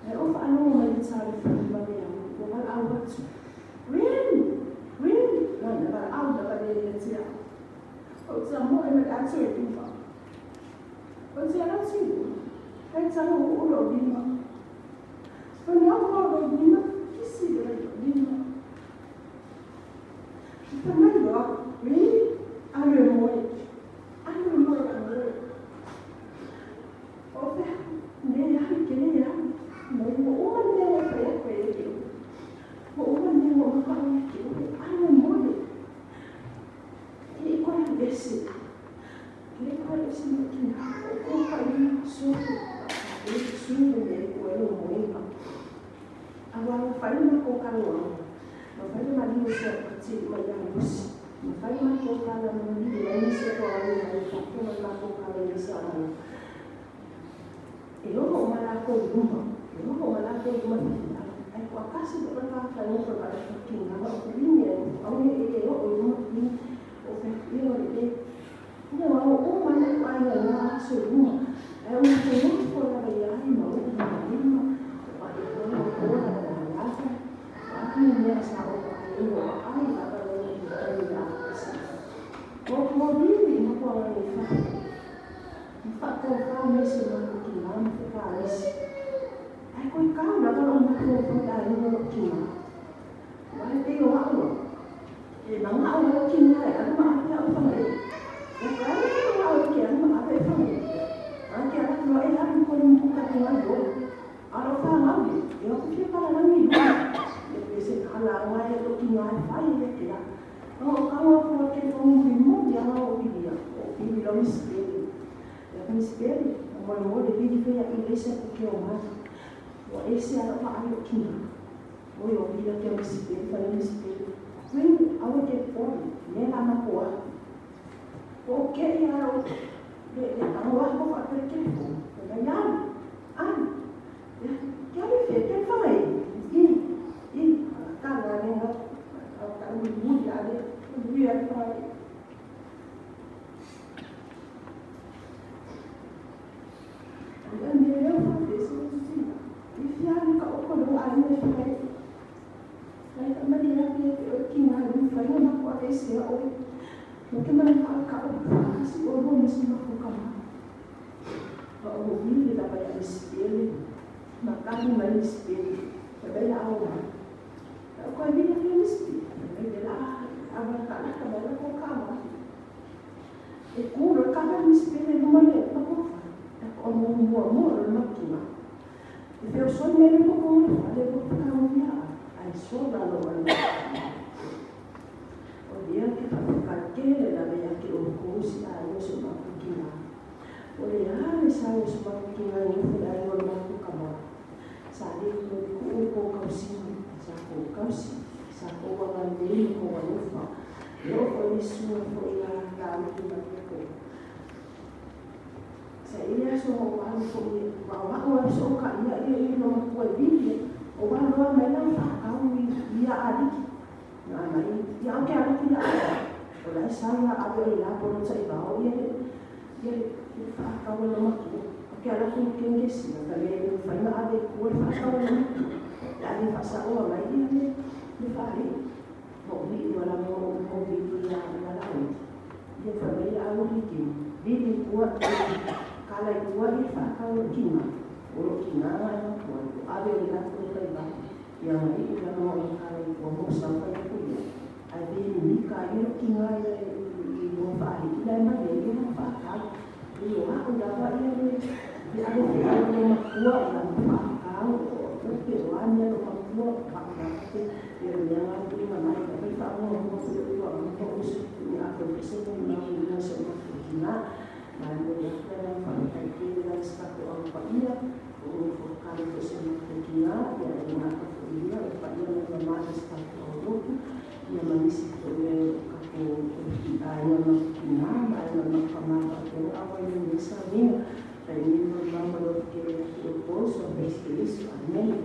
S5: Ae ou faalogo mai i le ta o le 4 i le vaveao, ua valaau atu, Rin! Rin! Na ba au na ba le tia. O tsa mo e me atso e luma. O tsa la tsi. Ai tsa o o lo lima. O na o lo lima. Kisi le lo lima. Pa mai lo. Oui. Alo mo. Alo mo alo. O fe. Ne ya ke ne ya. Mo o ma ne o fe ko e ke. Mo o ma ne o ma ka o ke. Alo mo. Ke ko ya besi. Ke ko ya besi mo ki na. O ko ka i so. E su ne ko e lo mo e. Awa fa ma ko ka lo. Ma fa ma ni se ko ti ma ya musi. Ma fa ma ko ka la mo ni le ni se ko ala ni fa ko ma ko ka le sa ala. E lo mo ma la ko luma. E lo mo ma la ko luma fi. Ai ko kasi ko ka fa ni ko ba ki na ba ko ni ne. Au ni e lo o luma ni o fe i lo le. Ne wa o ma na ko ai na so luma. Ai o ko mo ko la ba ya ni ma o ma ni ma. Wa e ko no ko la ba la fa. Wa ni ne sa o ai o ai la ba lo ni ai la sa. O mo ni ni ma ko la ni fa. Fa ko fa me se ma ko ki na ma fa es. Ai ko ka na ba lo ma ko fa da ni lo ki na. Wa e o a o. E ma nga o ki na e ma a o fa me. E ka ni ma o ki ma a fa me. A ke ala no e la ko ni ko ka ni lo. A lo fa ma ni. E o ki pa la ni lo. E pe se ala wa e lo ki na fa e ke la. O ka o ko ke ko ni mo ya o bi ya. O bi lo mi speri. E mi speri. O mo de bi fe ya igreja porque o ma. O esse era o ai o ki na. O yo bi la ke mi speri fa mi speri. Quindi ao ke poi ne la ma ko. O ke ya o le le ao a ko fa perché ko. Da ya. Ah. Ya ke fe ke fa e. I i ka la ne ha ka mi mu ya le mi ya fa. Ai ne le fa fe se si. I fia ni ka o ko lo ai ne fa. Ai ma ni la ke o ki na lu fa no ma ko a se o. No ke ma fa ka o fa si o lo mi si ma ko ka ma. O vi la pa ya spele. Ma ka ni ma ni spele. Pa ba la o ma. Ko vi la ni spele. Pa la a ba ka la ka ba la ko ka ma. E ku lo ka ba ni spele no ma le pa ko fa. O mo mo mo lo ma ki ma. E fe o so me le ko ko fa le ko ka mo ya. Ai so la lo ma. O dia ke fa ka ke le la ya ke o ko si a lo so ma ko ki ma. O le a le sa o so ma ko ki ma ni fu la lo ma ko ka ma. Sa le ko ko ko ka si sa ko ka si sa ko wa ma le ko wa lo fa. Lo ko ni su ko ya la lo ki ma ko. Sa ia so wa ko wa wa wa so ka ia ia lo ma ko bi o wa lo ma la fa ka wi ia a di na ma ia ke a ki ia o la sa ia a le la po lo sai ba o ia ia fa ka wa lo ma ki o ke ala ku ke nge si na le fa na a de ku fa ka wa lo ma ki ya le fa sa o ma ia le le fa le mo ni wa la mo mo bi la la la ia fa me a o ki ki bi ni ku kala i kua i whakau ki ngā. O ro ki ngā ngai ma kua i awe o le ko kai ba. Ia mai i la mo i kala i kua mo sa whai ku ia. Ai ve ni ka i ro ki ngā i mo whaari i lai mai i mo whakau. I o a o la wa ia le i awe te awe o ma kua i la mo whakau o pe o ania lo ma kua ka ka te i ro ia ngā kuri ma mai ka whai whaonga o mo whio i wa mo usu i a ko pese mo na i na se ma ki ngā. Ma mo ia ka fa ka ke la sta ko au pa ia o fo ka le se ma ko ki ngā ia e ma ka fo ia e pa ia ma ma sta ko au loku ia ma nisi ko e ka ko ki a ia ma ki ngā ma ia ma ka ma ka ko a wa ia ni sa ni ta ni ma ma ma lo ke o ko so pe se amen.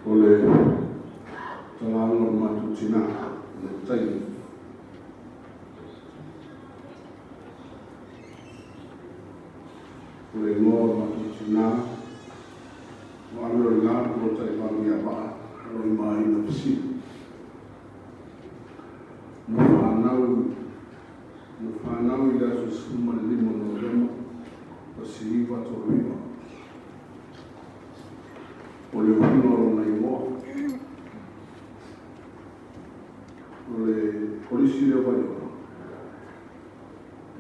S1: O le talanga o matutina le taimi. ia Vaa Aloimāina Fesili. Na fanau na fanau i le aso 15 o Novema 1939. O le uiga o lona igoa, o le Kolisi lea o Vaiola,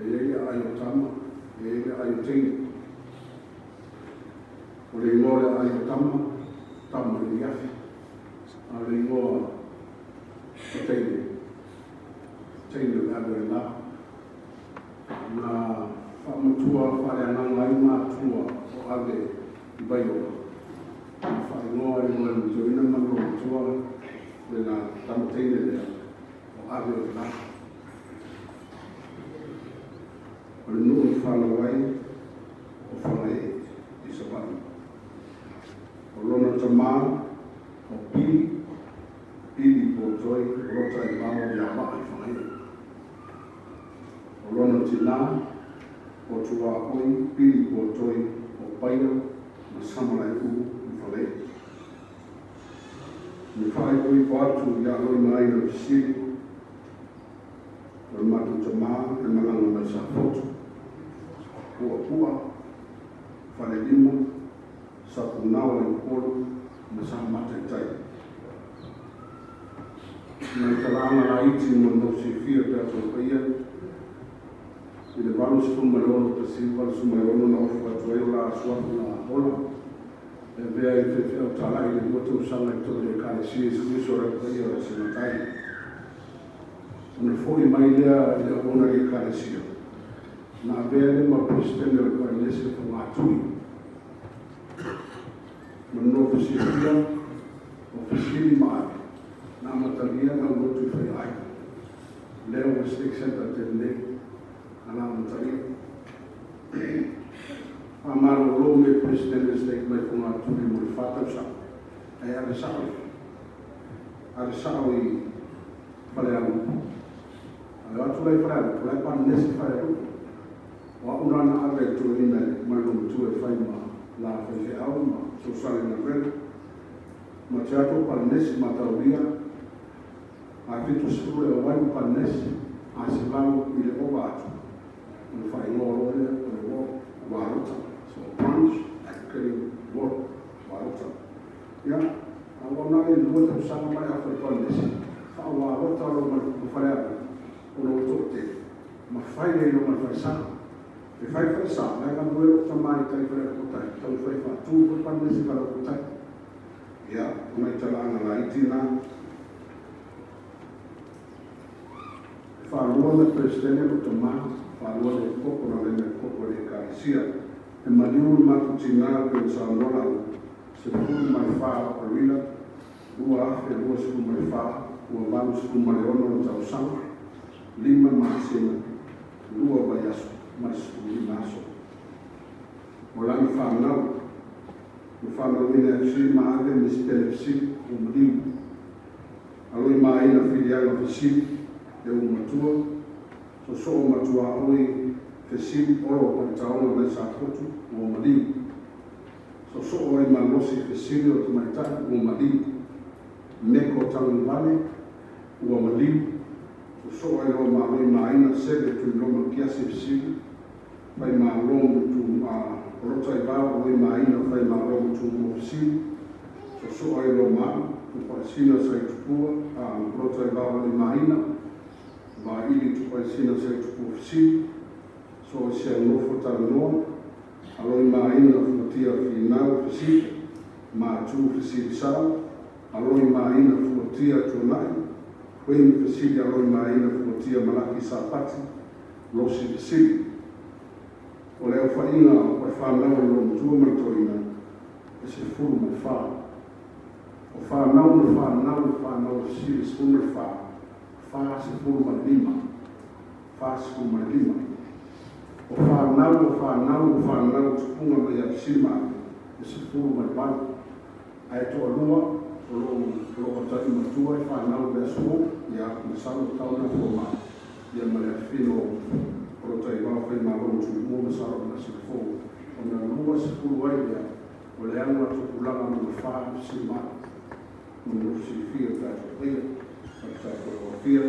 S1: e i ai le aai o tama, e i ai le aai o teine. O le igoa o le aai o tama, Tama i le Afi. A o le igoa o teine, Teine o le Ave o le La. Na faamatua faaleagaga ai matua o Ave i Vaiola. Na faaigoa i le matuaina ma le matua le la tama teine lea o Ave o le La. O le nuu na fanau ai o Fagaee i Savaii. O lona tamā o Pili, Pili Potoi Lota i Vao ia Vaa i Fagaee. O lona tinā o Tuaoi Pili Potoi o Paia ma Samalaeulu i Fagaee. Me faaipoipo atu ia Loimāina Fesili, o le matou tamā e malaga mai Safotu, Puapua, Falelima, Sapunaoa i Upolu ma Samata i tai. Nai talaaga laiti mo le mausilafia o tatou paia i le 86 86 na ofo atu ai o la suafa na ola e avea ai faifeau talai i le 2 tausaga i totonu o le Ekalesia Iesu Keriso o le Paia o le Matai. Ona fo'i mai lea i le auauna i le Ekalesia, na avea lea ma Peresetene o le Paenese o Fogatuli. Ma nofo silafia o Fesili ma Ave, na amatalia le aulotu i Faiaai. Lea ua Stake Center tele nei, na la amatalia. Faamalolo me Peresetene Stake mai Fogatuli mo le 4 tausaga, ae ave sao i Falealupo. Ae o atu lai Falealupo, lai Paenese Falealupo. O au la na ave e toeaina ma le matua e fai ma la faifeau ma fesoasoani i galuega. Ma te atu o Paenese ma taulia, a 70 le auai ma Paenese, a 100 i le ova atu. O le faaigoa loa lea o le Warota. So branch advocating work, Warota. Ia, a ua na le 2 tausaga ma le afa i Paenese, faawarota lo ma Falealupo, ona ua toatele, ma fai ai lo ma le falesa. E fai falesa, lai galue lou tamā i tai Falealupo tai, taumafai faatu foi Paenese Falealupo tai. Ia, o nai talaaga laiti na. E faalua na Peresetene lou tamā, faalua le koko na le koko le Ekalesia. E maliu le matou tinā pei ona saunoa lau, 14 o Aperila, 2024, ua 86 le tausaga, 5 masina, 2 vaiaso ma le 15 aso. O lana fanau, na fanauina e Fesili ma Ave Misipele Fesili ua maliu. Aloimāina Filiaga Fesili e ua matua, sosoo matuaoi Fesili Olo Paletaoga mai Safotu ua maliu. Sosoo ai malosi Fesili o Tamaitai ua maliu. Meko Tagivale ua maliu. Sosoo ai loa ma Aloimāina Seve Tuiloma Kiasi Fesili, Faimalo ma tu o Lota i Vao Aloimāina Faimalo ma Tumua Fesili, sosoo ai loa ma au, Tupaisina Saitupua, a Lota i Vao Aloimāina, Vaili Tupaisina Saitupua Fesili, so o se nofo talanoa, Aloimāina Fuatia Finau Fesili, Matu Fesili Sao, Aloimāina Fuatia Tuanai, Wayne Fesili Aloimāina Fuatia Malaki Sapati, Losi Fesili. O le aofaiga o le fanau a le matua ma le toeaina, e 14. O fanau na fanau, fanau Fesili 14, 45, 45. O fanau, o fanau, o fanau tupuga mai ia Fesili ma Ave, e 18. Ae toalua o loo ata'i matua e fanau le aso, ia masalo tau na fomai, ia ma le afifino o lo taivao Faimalo ma Tumua masalo o le masina fou. Ona 20 ai lea, o le alu a tupulaga lona fa Fesili ma Ave. Mo le silafia o tatou paia ma le tatou alofia.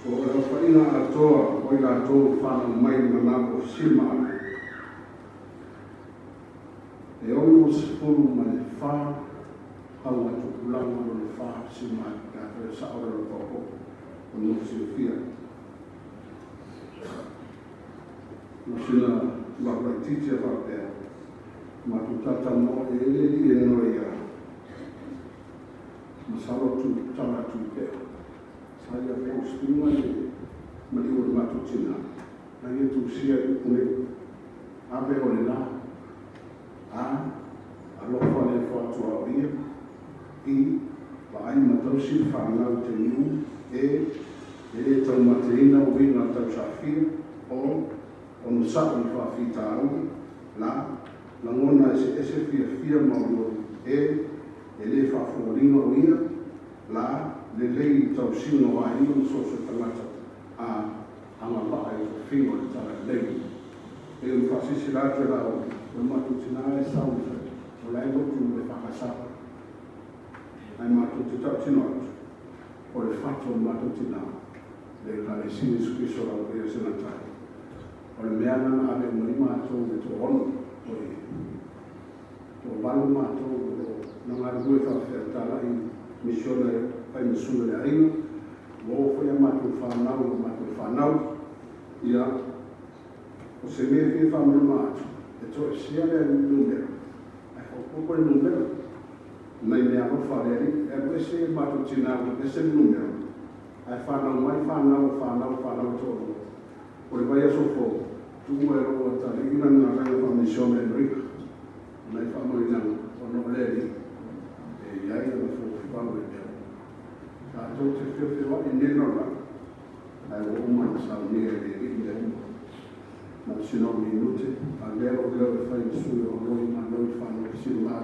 S1: O le aofaiga atoa o i latou fanau mai le manao o Silima e 64 au atupulaga o le fa Silima tatou e sao le lopaopo o le silafia. Ma sina laulaititi a faapea matutata mo e le li e no ia masalo tu tala tu pea sa ia postinga le mali o le matutina na ia tusia i une ave o le la a alofa le faatua o ia i vaai matausi whanau te niu e e taumateina uiga tausafia o ono sa'i faafitauli la lagona e se ese fiafia maolioli e le faafoliga o ia la lelei tausiga o aiga ma so o se tagata a agava'a i tofiga o le talalelei. E o faasisi la atu e la o le matutina e sau o la e lotu le faakasa ai matou te tautino atu o le fato o le matutina le Ekalesia Iesu Keriso lau ia segatai o le mea lana ave uma ai matou le toaono oi toavalu matou o loo na galulue faafeatalai misiona e fai ma sui o le aiga ua oo foi a matou fanau o matou fanau ia o se mea fia faamalama atu e toesea le numera ae faaopoopo le numera nai mea alofa a le Alii e alu ese matou tina ua ese le numera ae fanau mai fanau o fanau fanau toalua o le vaiaso fou tuua e lou atalii lana galuega faamisiona i Amerika nai faamanuiaga ona o le Alii e i ai lana fofu e mea uma tatou te feofeoai i nei lalolagi ae ua uma ona saunia e le Alii mea uma. Na o sina ou minute avea lou leo e fai ma sui o loi ma loi whanau silima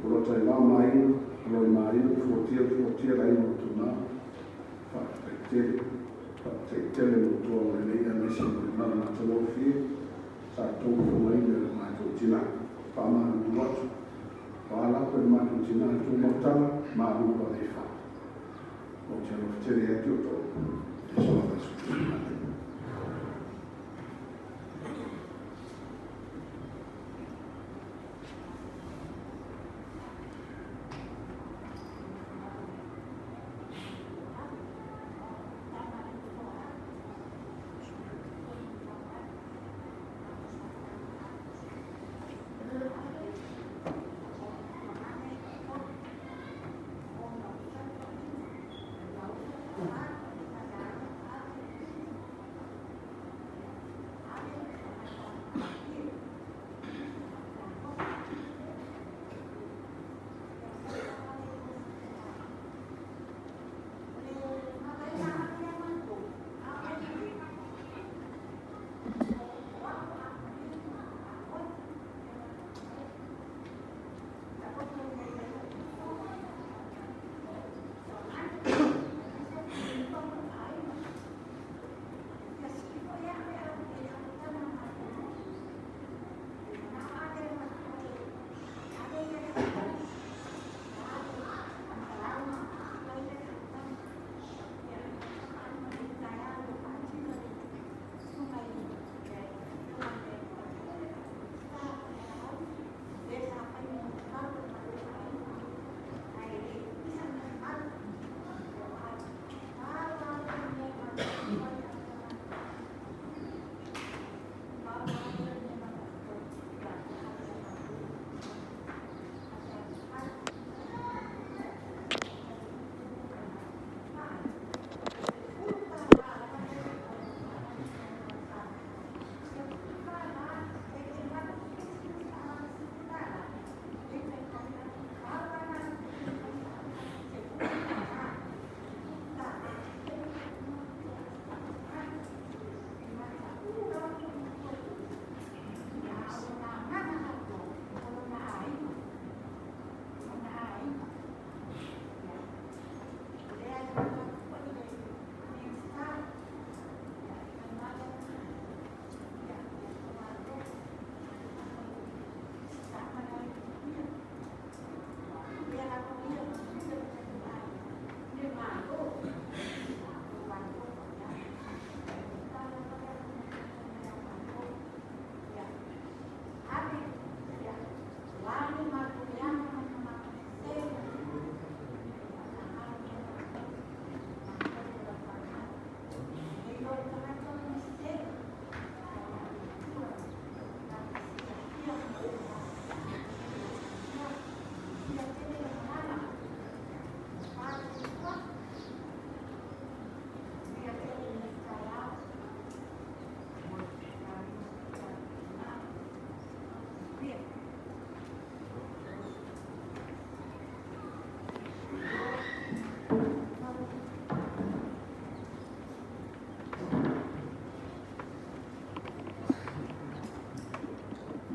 S1: o lo tai vā maina loi maina fuatia fuatia la ina o tuna whaataitele whaataitele mo tua o le lei a mese mo le mana matalofie sa tō whangaina le mātou tina whaamalu atu whaalako le mātou tina tō mautanga mālu a le wha o te alofa tere atu o tō e soa vasu.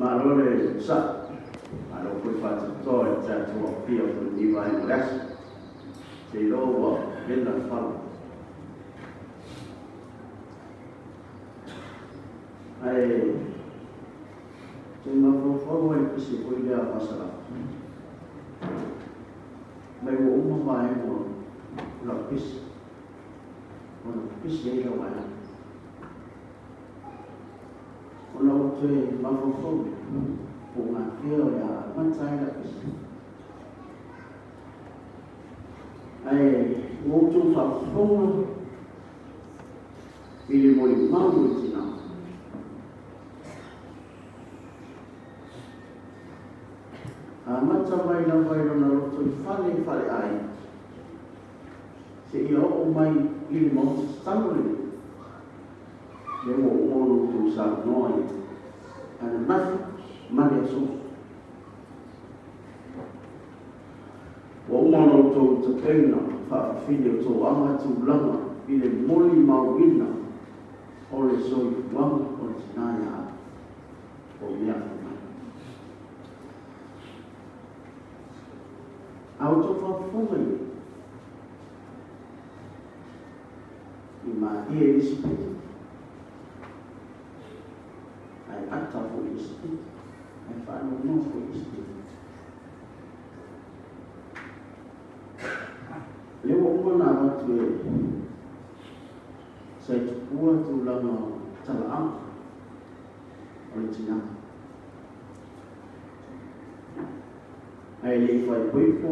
S2: Malo le sa, malo koe whātutoa i tātua pia o ni vai mo lasa. Te loa vena whala. Ai, te mawhawhau ai pisi koe lea whasara. Mai ua uma mai mo la pisi. Ona pisi ei lau ai. Ona o te mawhawhau po ngā whio ia matai la pisi. Ai, ngō tō whawhonga i le mori mau i tina. A mata mai la vai rona roto i whale whale ai. Se ia o mai i le maota tatalo le. Le ua ono tō sa noa i. Ana mafi, male aso. Ua uma ono tō tapeuna, whaafawhine o tō anga tūlanga i le moli mauina o le soifuaga o le tinā ia o mea whamai. A o tō whaafofoga i i maia i isi pito. Ai ata fo i isi pito. Ai whaanonoa fo i isi pito. Le ua uma nā watu e sa i tupua tūlanga talaaga o le tinā. Ai le i whaipoipo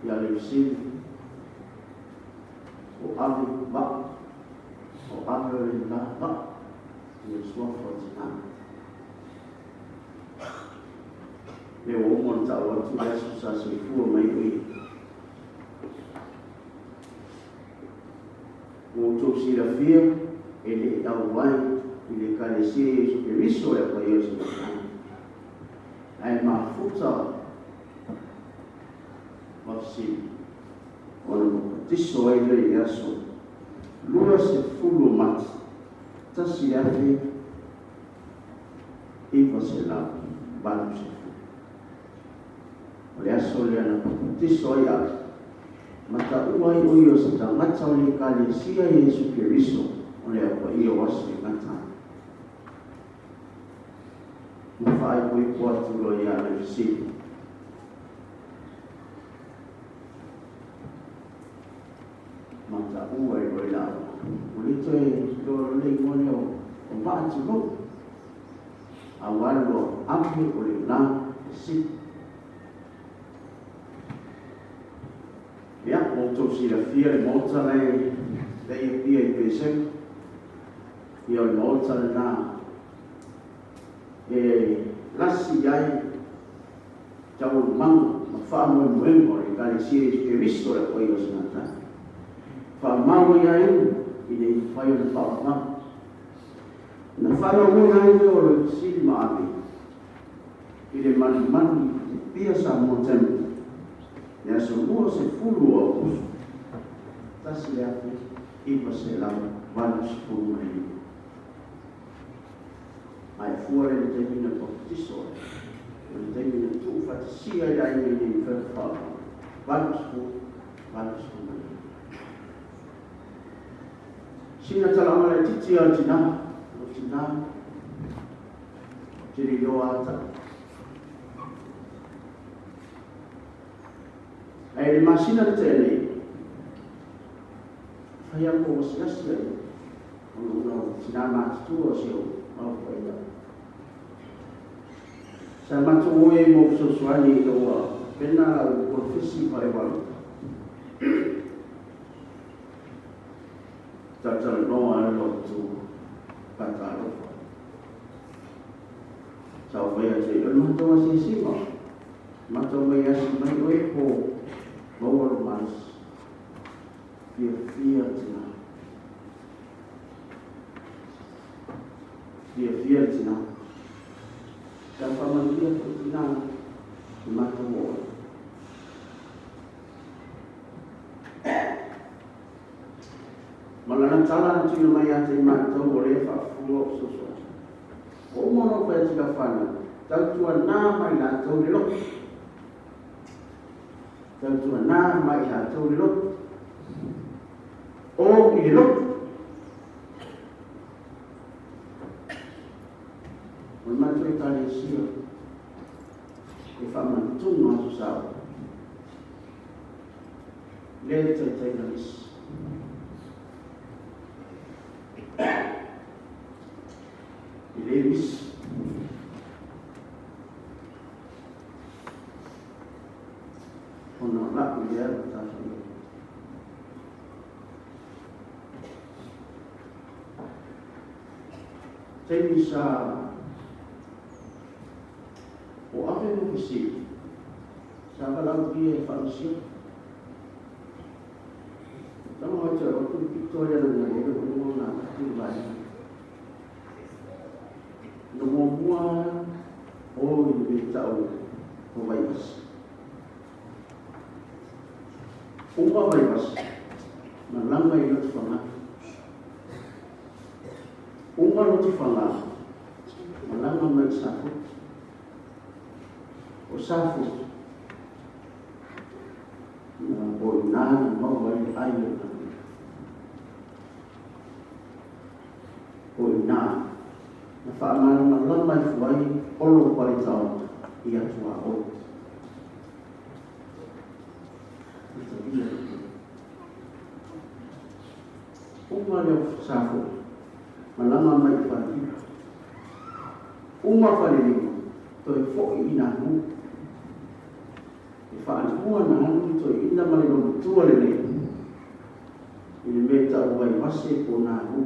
S2: ia le usili o ave va o ave o le la va i le suafa o tinā. Le ua uma na tau atu le aso sa soifua mai o ia. Ua outou silafia e le i auai i le Ekalesia Iesu Keriso e apaia o se matai. Ae mafuta mafesili ona papatiso ai lea i le aso 20 o Mati 1980. O le aso lea na papatiso ai ale mataua ai o ia o se tagata o le Ekalesia Iesu Keriso o le apaia o aso e gata ai. Ma whaaipoipo atu loa ia le fesili. Mataua i roe lau. O le toe loa le ingoa lea o Vaatulou. A ua ave o le la e sili. Ia, ua outou silafia le maota lea i Apia i Pesega. Ia o le maota lenā e lasi ai taualumaga ma faamoemoega o le Ekalesia Iesu Keriso e apaia o se gatae. Faamau ai aiga i le mafai ona faaaoga. Na faalauina ai lea o le fesili ma ave i le manumanu i Apia Samoa Temple le aso 20 o Aokuso 1985. Ae fua le taimi na papatiso ai. O le taimi na tuufaatasia ai le aiga i nei mafai ona faaaoga. 80, 85. Sina talaaga laitiiti a le tinā, o tinā, te le iloa ata. Ae le masina le tea nei, whai ako o asiasi ai, ona una o tinā mātutua o se o au whai Sa matou o ai mo fesoasoani ina ua pena lau polofesi faaiwalo. Talatalanoa ai lo atu faatalofa. Sa ou fai atu ai, o le matou asiasiga. Matou mai asi mai oe po maua lo malosi. Fiafia tina. Fiafia tina. Sa whamanuia ko tina i matou oe. Ma lana tala na tuuina mai ia te i matou o lea e faafofoga o fesoasoani. Ua uma ona ou fai atu i lau fanau, tautuanā mai latou le loto. Tautuanā mai latou le loto. O i le loto. O le matou ekalesia e faamatuga Aso Sa. Lea e taitai na nisi. E le misi. Ona o la'u lea matafaioi. Taimi sa o ave ma fesili, sa valaaulia e faamasino. Tama atu e otu le pito ia na lele o luga na atu le vaega. Na muamua o i le mea tau o Vaivasi. Uma Vaivasi, malaga i Lotofaga. Uma Lotofaga, malaga mai i Safotu. O Safotu, na o i ina na maua ai le ai o le galuega. O i ina na faamalamalama ifo ai Olo Paletaoga i Atuaoi. Italia. Uma lea o Safotu, malaga mai i Falelima. Uma Falelima, toe foi i Namu. E faalua na alu le toeaina ma le loomatua lenei i le mea e tau ai Vase po o Nahu.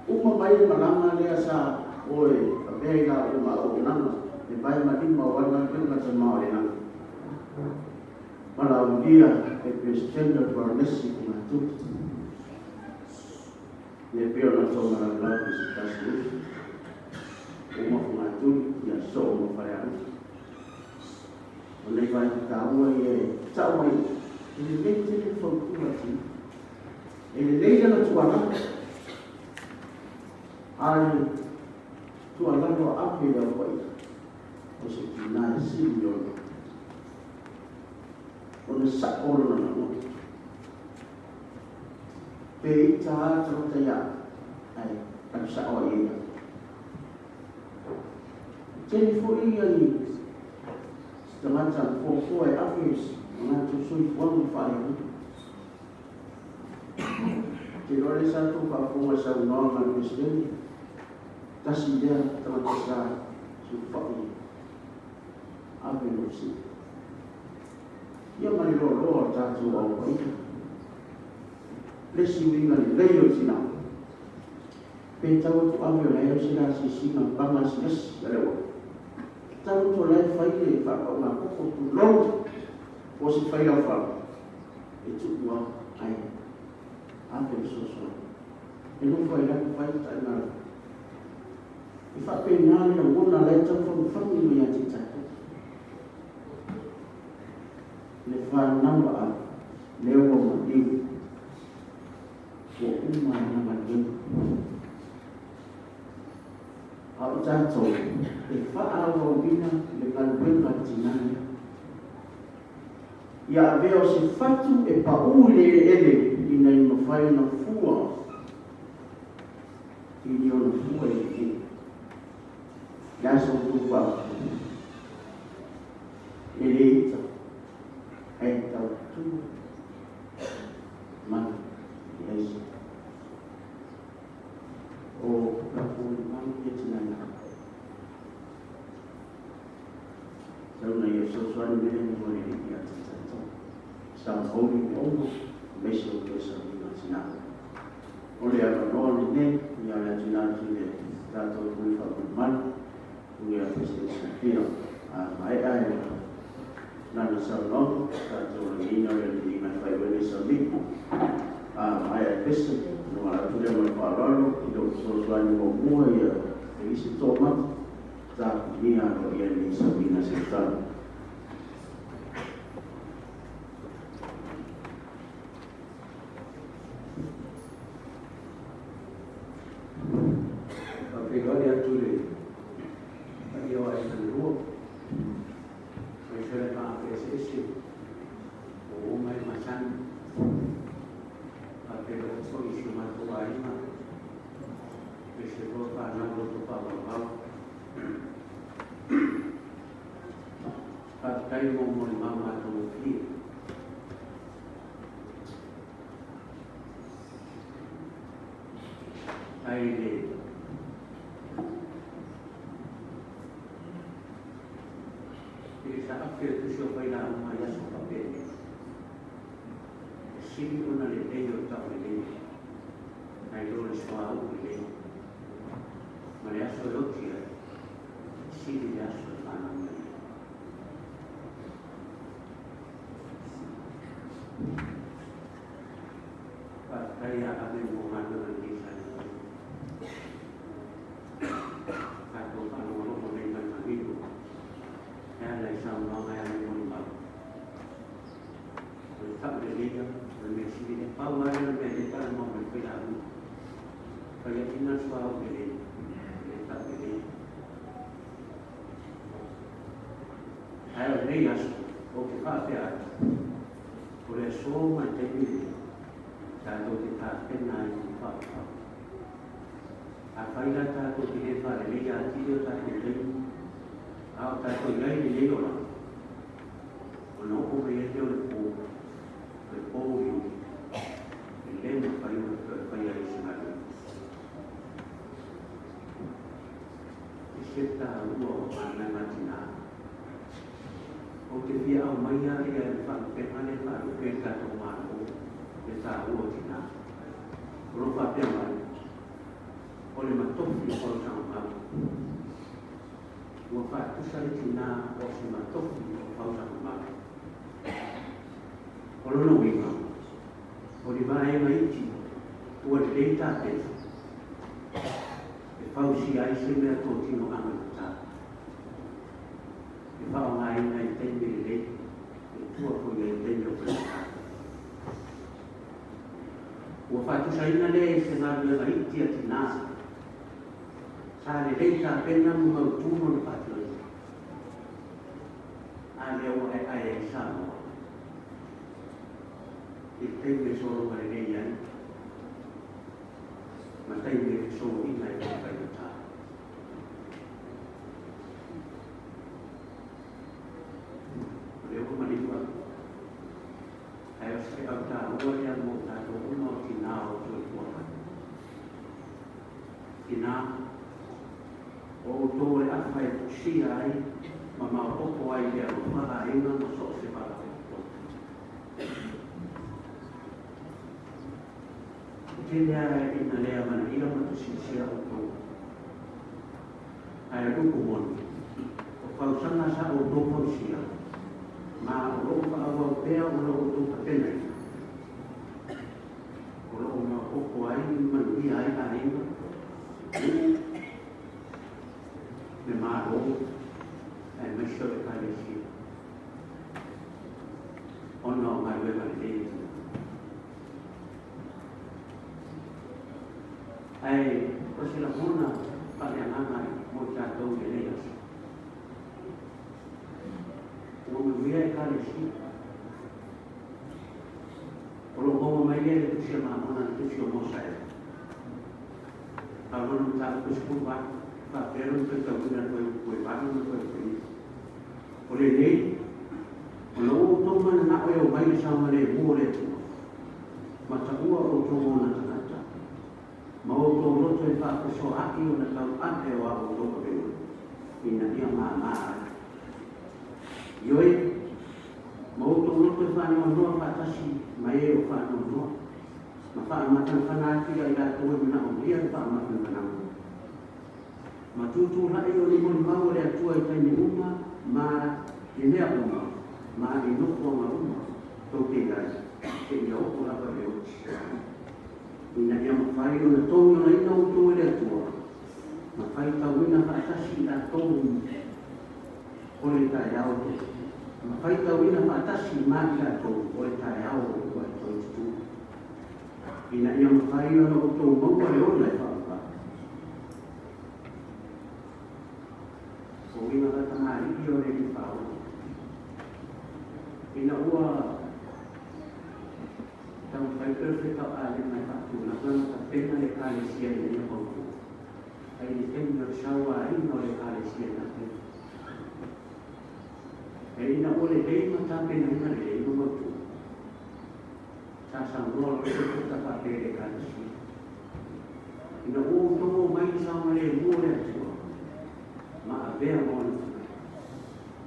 S2: Uma mai le malaga lea sa o e avea i la uma auaunaga e vae ma lima o ana galuega tama o le lagi. Valaaulia e Peresetene o le Paranesi i Fogatuli. Le pei ona tomalaulau i se tasi uso, uma Fogatuli, ia soo ma Falealupo. O nei vaega taua ia e tau ai, e lelei tele le fautua a tina. E lelei lana tuualalo, a le tuualalo a ave i le au paia, o se tina e sili ona sa'o lona lagona. Pe ita lava tagata ia ae alu sa'o ai e ia. E tele foi ia ni tagata fuafua e ave o latou soifuaga faaleaganuu. Ou te iloa lea sa tou faafofoga i saunoaga a le Peresetene, tasi lea tagata sa sulufai ave lou sii. Ia ma le loaloa o le tatou Au Paia. Le isi uiga lelei o le tina, pe tau atu ave o la e au se gasisiga paga asiasi a le auala. Tau atu o la e fai le faapauga koko tulou po o se failaufala e tuu lava ae ave le fesoasoani. E nofo ai lava fai le taimala. E faapena le lagona la e tau fagufagu mai ia te tatou. Le fanau a Ave, lea ua maliu, ua uma lana galuega. A o tatou, e faaauauina le galuega a le tina lea. Ia avea o se fatu e paū i le eleele ina ia mafai ona fua i ni ona fua e lelei. Le a sa outou faafofoga? E le ita, ae tautua mana i aisa. O lako i malu ia tinana. Tau na ia fesoasoani mai le Atua le Alii ia te tatou. Sa mauli me uma, aemaise o toe sauniga tina. O le avanoa lenei ia le atuina atu i le tatou pule faamalumalu. Ia, a maea e lana saunoaga, tatou lagiina le aliliga e fai ai le sauliga. A maea e pese, ona atu lea ma le faaaloalo i lou fesoasoani muamua ia Felisi Toomata, tapunia aloaia lenei sauliga se tala.
S6: Faafeiloai atu le paia o aiga e lua, aemaise le paaga eseese ua uma e masani. Faafeiloai foi i si o matou aiga, aemaise foi o fanau loto faavauvau. Faafetai mo molimau matagofie. Ai le i le saafi o le tusi o failauga i aso faapenei, e sili ona lelei o le taulelei nai lo le suauu lelei, ma le aso e oti ai, e sili le aso e fanau mai ai. Faafetai ia ave mo galuega lelei sa ia faia. Tatou faalogologo nei ma le manino e ala i saunoaga e ala i molimau. O le tauleleia, o le mea sili lea. Pau lava lea o le mea lea e talanoa mai failauga. Faiaina le suauu lelei, le tauleleia. Ae o lenei aso, ou te faapea atu, o le aso ma le taimi lenei, tatou te tapena ai mo faapafau. Afai la tatou te le faaleleia atili o tatou taimi, a o tatou i ai i lenei olaga, ona oo mai ai lea o le po, o le pouliuli, e le mafai ona toe faia ai se galuega. E se taua o galuega a tina. Ou te fia aumaia ia le faalupega lea e faalupe e le tatou Malo, le taua o tina. O lo o faapea mai, o le matofi o fausaga mau. Ua faatusa le tina o se matofi o fausaga mau. O lona uiga, o ni vaega iti ua lelei tapena e fausia ai se mea totino anagatā e faaaogaina i taimi lelei e tua foi i ai i taimi o faigata. Ua faatusaina lea i se galuega iti a tinā sa lelei tapena ma mautu lona faatinoina, a lea ua aeae ai Samoa i le taimi e sologa lelei ai ma taimi e fesouaina ai ma faigata. O lea ua maliu atu, ae o se feau taua lea mo tatou uma o tinā o soifua mai. Tinā, o outou o le afa e tusia ai ma maopoopo ai le alofa aiga ma so o se faalapotopotoga. E tele lava ina le amanaia ma tusitusia outou. Ae o le upu moni, o fausaga sa outou fausia, ma o lo o faaauau pea ona outou tapenaina, o lo o maopoopo ai ma manuia ai aiga, nuu, le Malo, aemaise o Ekalesia, ona o galuega lelei a tina. Ae o se lagona faaleagaga mo i tatou i lenei aso. Ua manuia Ekalesia. O lo o maua mai lea i le Tusi a Mamona, le Tusi o Mosae. Pau lona mataupu e 18, faapea lona faitauina le fuaiupu e 8 ma le fuaiupu e 9. O lenei, ona ua outou mananao e omai le saogalemu o le Atua, ma taua outou ona tagata, ma outou loto e faafesoaai ona tauave o a outou avega, ina ia māmā ai. Ioe, ma outou loto e faanoanoa faatasi ma e o faanoanoa, ma faamafanafana atu ia i latou e manaomia le faamafanafanaga. Ma tutulai o ni molimau o le Atua i taimi uma. Pei ona togiolaina outou e le Atua, ma faitauina faatasi i latou o le taeao, ma faitauina faatasi ma i latou o le taeao ua e toe tutū, ina ia mafai ona outou maua le ola e faavavau. O uiga faatamalii o le Alii Faaola, ina ua taumafai pea le fetauaaliga e faatulaga ma tapena le Ekalesia ina ia mautu, ai le taimi o le sauaina o le Ekalesia i na taimi. E ina ua lelei ma tapenaina lelei ma mautu, sa saunoa loa le pepa faapea i le Ekalesia, ina ua outou omai i le saogalemu o le Atua, ma avea ma ona tagata,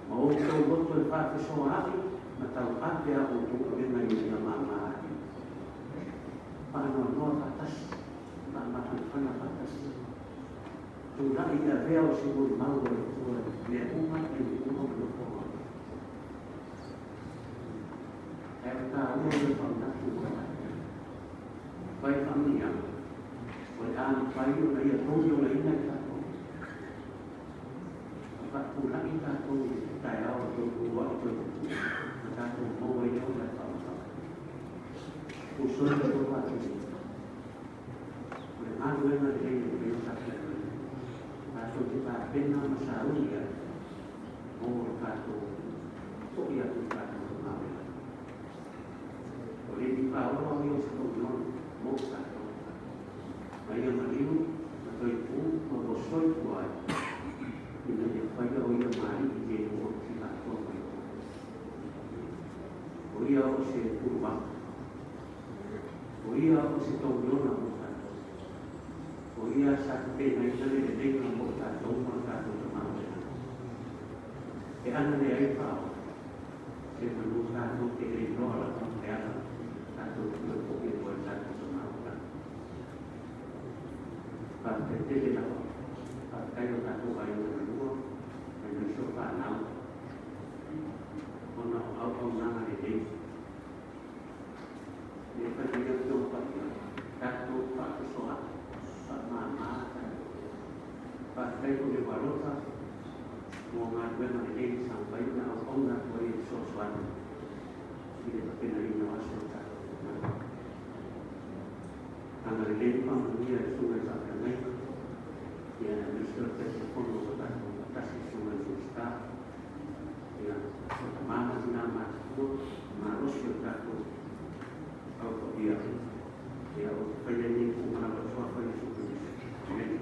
S6: ma outou loto e faafesoaai ma tauave a outou avega ina ia mama ai. Faanoanoa faatasi, faamafanafana faatasi, tulai i avea o se molimau o le Atua i mea uma, taimi uma ma nofoaga uma. Ae o taua o le faamanatu ua tatou. Fai faamanuiaga, o le a mafai ona ia togiolaina i tatou. Ma faatulai tatou i le taeao o toe uluai toe tutu, ma tatou maua ai le ola e faavavau. Usoi le tou faatulima. O le galuega lelei e pei ona tapenaina, tatou te tapena ma sauni ai mo le tatou foi atu i tatou tamaoiga. O le Alii Faaola o ia o se tauiona mo tatou. Ma ia maliu ma toe pu ma ua soifua ai, ina ia faia o ia maali'i i le o tilatoa mai o. O ia o se puluvaga. O ia o se tauiona mo tatou. O ia sa tapenaina le leleiga mo tatou ma tatou tamaoiga. E ana le ai faaola, se manu tatou te le iloa lava le ala tatou te toe foi atu ai tatou tamaoiga. Faafetai tele lava, faafetai o tatou aiga e lua, aemaise o fanau, ona o auaunaga lelei. Le fai mai Afioga Paia, tatou faafesoaai, faamama tatou. Faafetai foi i le Ualota mo galuega lelei sa mafai ona auauna atu ai e fesoasoani i le tapenaina o aso o tatou taunaga. Agalelei ma faamanuia i le susuga i le faafeagaiga, ia aemaise o le Taitaifono ua tatou faatasi, le susuga i le Minisita, ia o tama ma tina matutua, malosi o tatou au paia, ia o te faia nei upu ma lava suafa Iesu Keriso. Amene.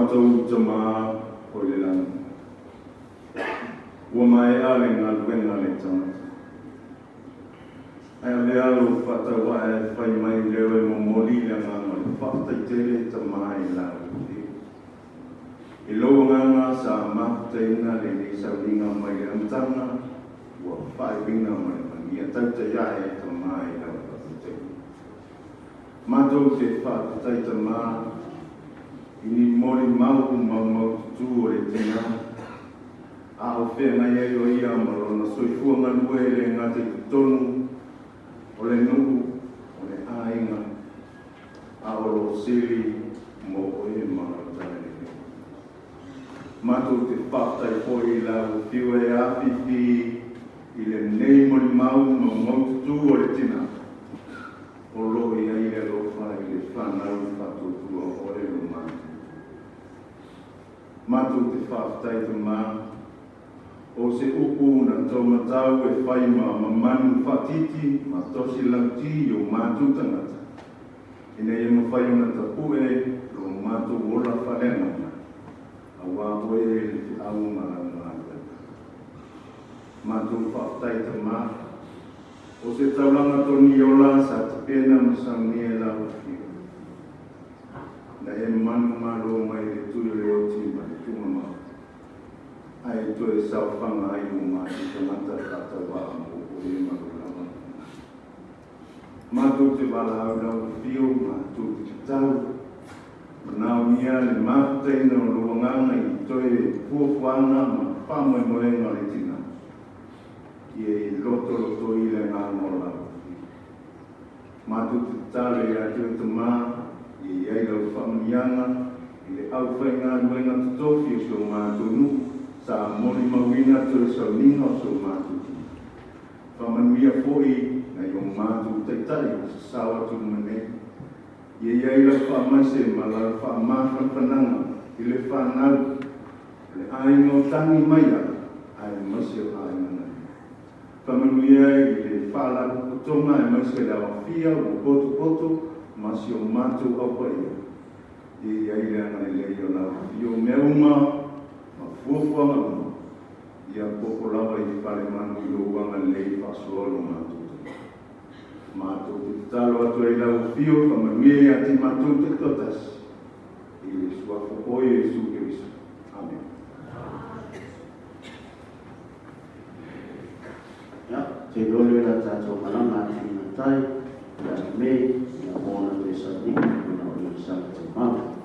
S7: Matou Tamā o i le lagi, ua maea le galuega a le tagata. Ae avea lou faatauae e fai mai leo e momoli le agaga o le faafetai tele Tamā i lau Afioga. I lou agaga sa mafutaina lenei sauniga mai le amataga ua faaiuina ma le manuia tautai ae Tamā i lau faatautaiga. Matou te faafetai Tamā i ni molimau maumaututu o le tinā, a o feagai ai o ia ma lona soifua galue e le gata i totonu o le nuu, o le aiga, a o lo o sili mo oe ma lau Talalelei. Matou te faafetai foi i lau afio e afifi i lenei molimau maumaututu o le tinā, o lo o i ai le alofa i le fanau faatuatua oe lo matou. Matou te faafetai Tamā, o se upu na taumatau e fai ma mamanu faatiti ma tosi lauti i o matou tagata, ina ia mafai ona tapu'e lo matou ola faaleagaga, auā oe le feau ma lau galuega. Matou faafetai Tamā, o se taulaga togiola sa tapena ma saunia e lau Afioga, na e manumalo mai le tui o le oti ma le tugamau, ae toe saofaga ai o matou tagata faatauvaa mo oe ma lou lava. Matou te valaau i lau afio, matou te tatau, manaomia le mafutaina o lou agaga i toe fuafuaga ma faamoemoega o le tinā, ia i lotolotoi le agaga o lau afio. Matou te tatalo ia te oe Tamā, ia i ai lau faamanuiaga i le aufaigaluega totofi o si o matou nuu sa molimauina toe sauniga o si o matou tinā. Faamanuia foi nai o matou taitai ua sasao atu i luma nei. Ia i ai lau faamaise ma lau faamafanafanaga i le fanau, o le aiga o tagi mai ai, aemaise o aiga nani. Faamanuia i le faalapotopotoga aemaise le aofia ua potopoto ma si o matou au paia. Ia i ai le agalelei o lau afio mea uma ma fuafuaga uma. Ia popo lava i falemanu i lou agalelei faasoa lo matou taimi. Matou te tatalo atu ai i lau afio faamanuia ia te matou taitoatasi i le suafa o Iesu Keriso. Amene.
S2: Ia, te iloa lea la tatou malaga atu i gatai ia Mei, ia mo ona toe sauniga ona o le saga tumau.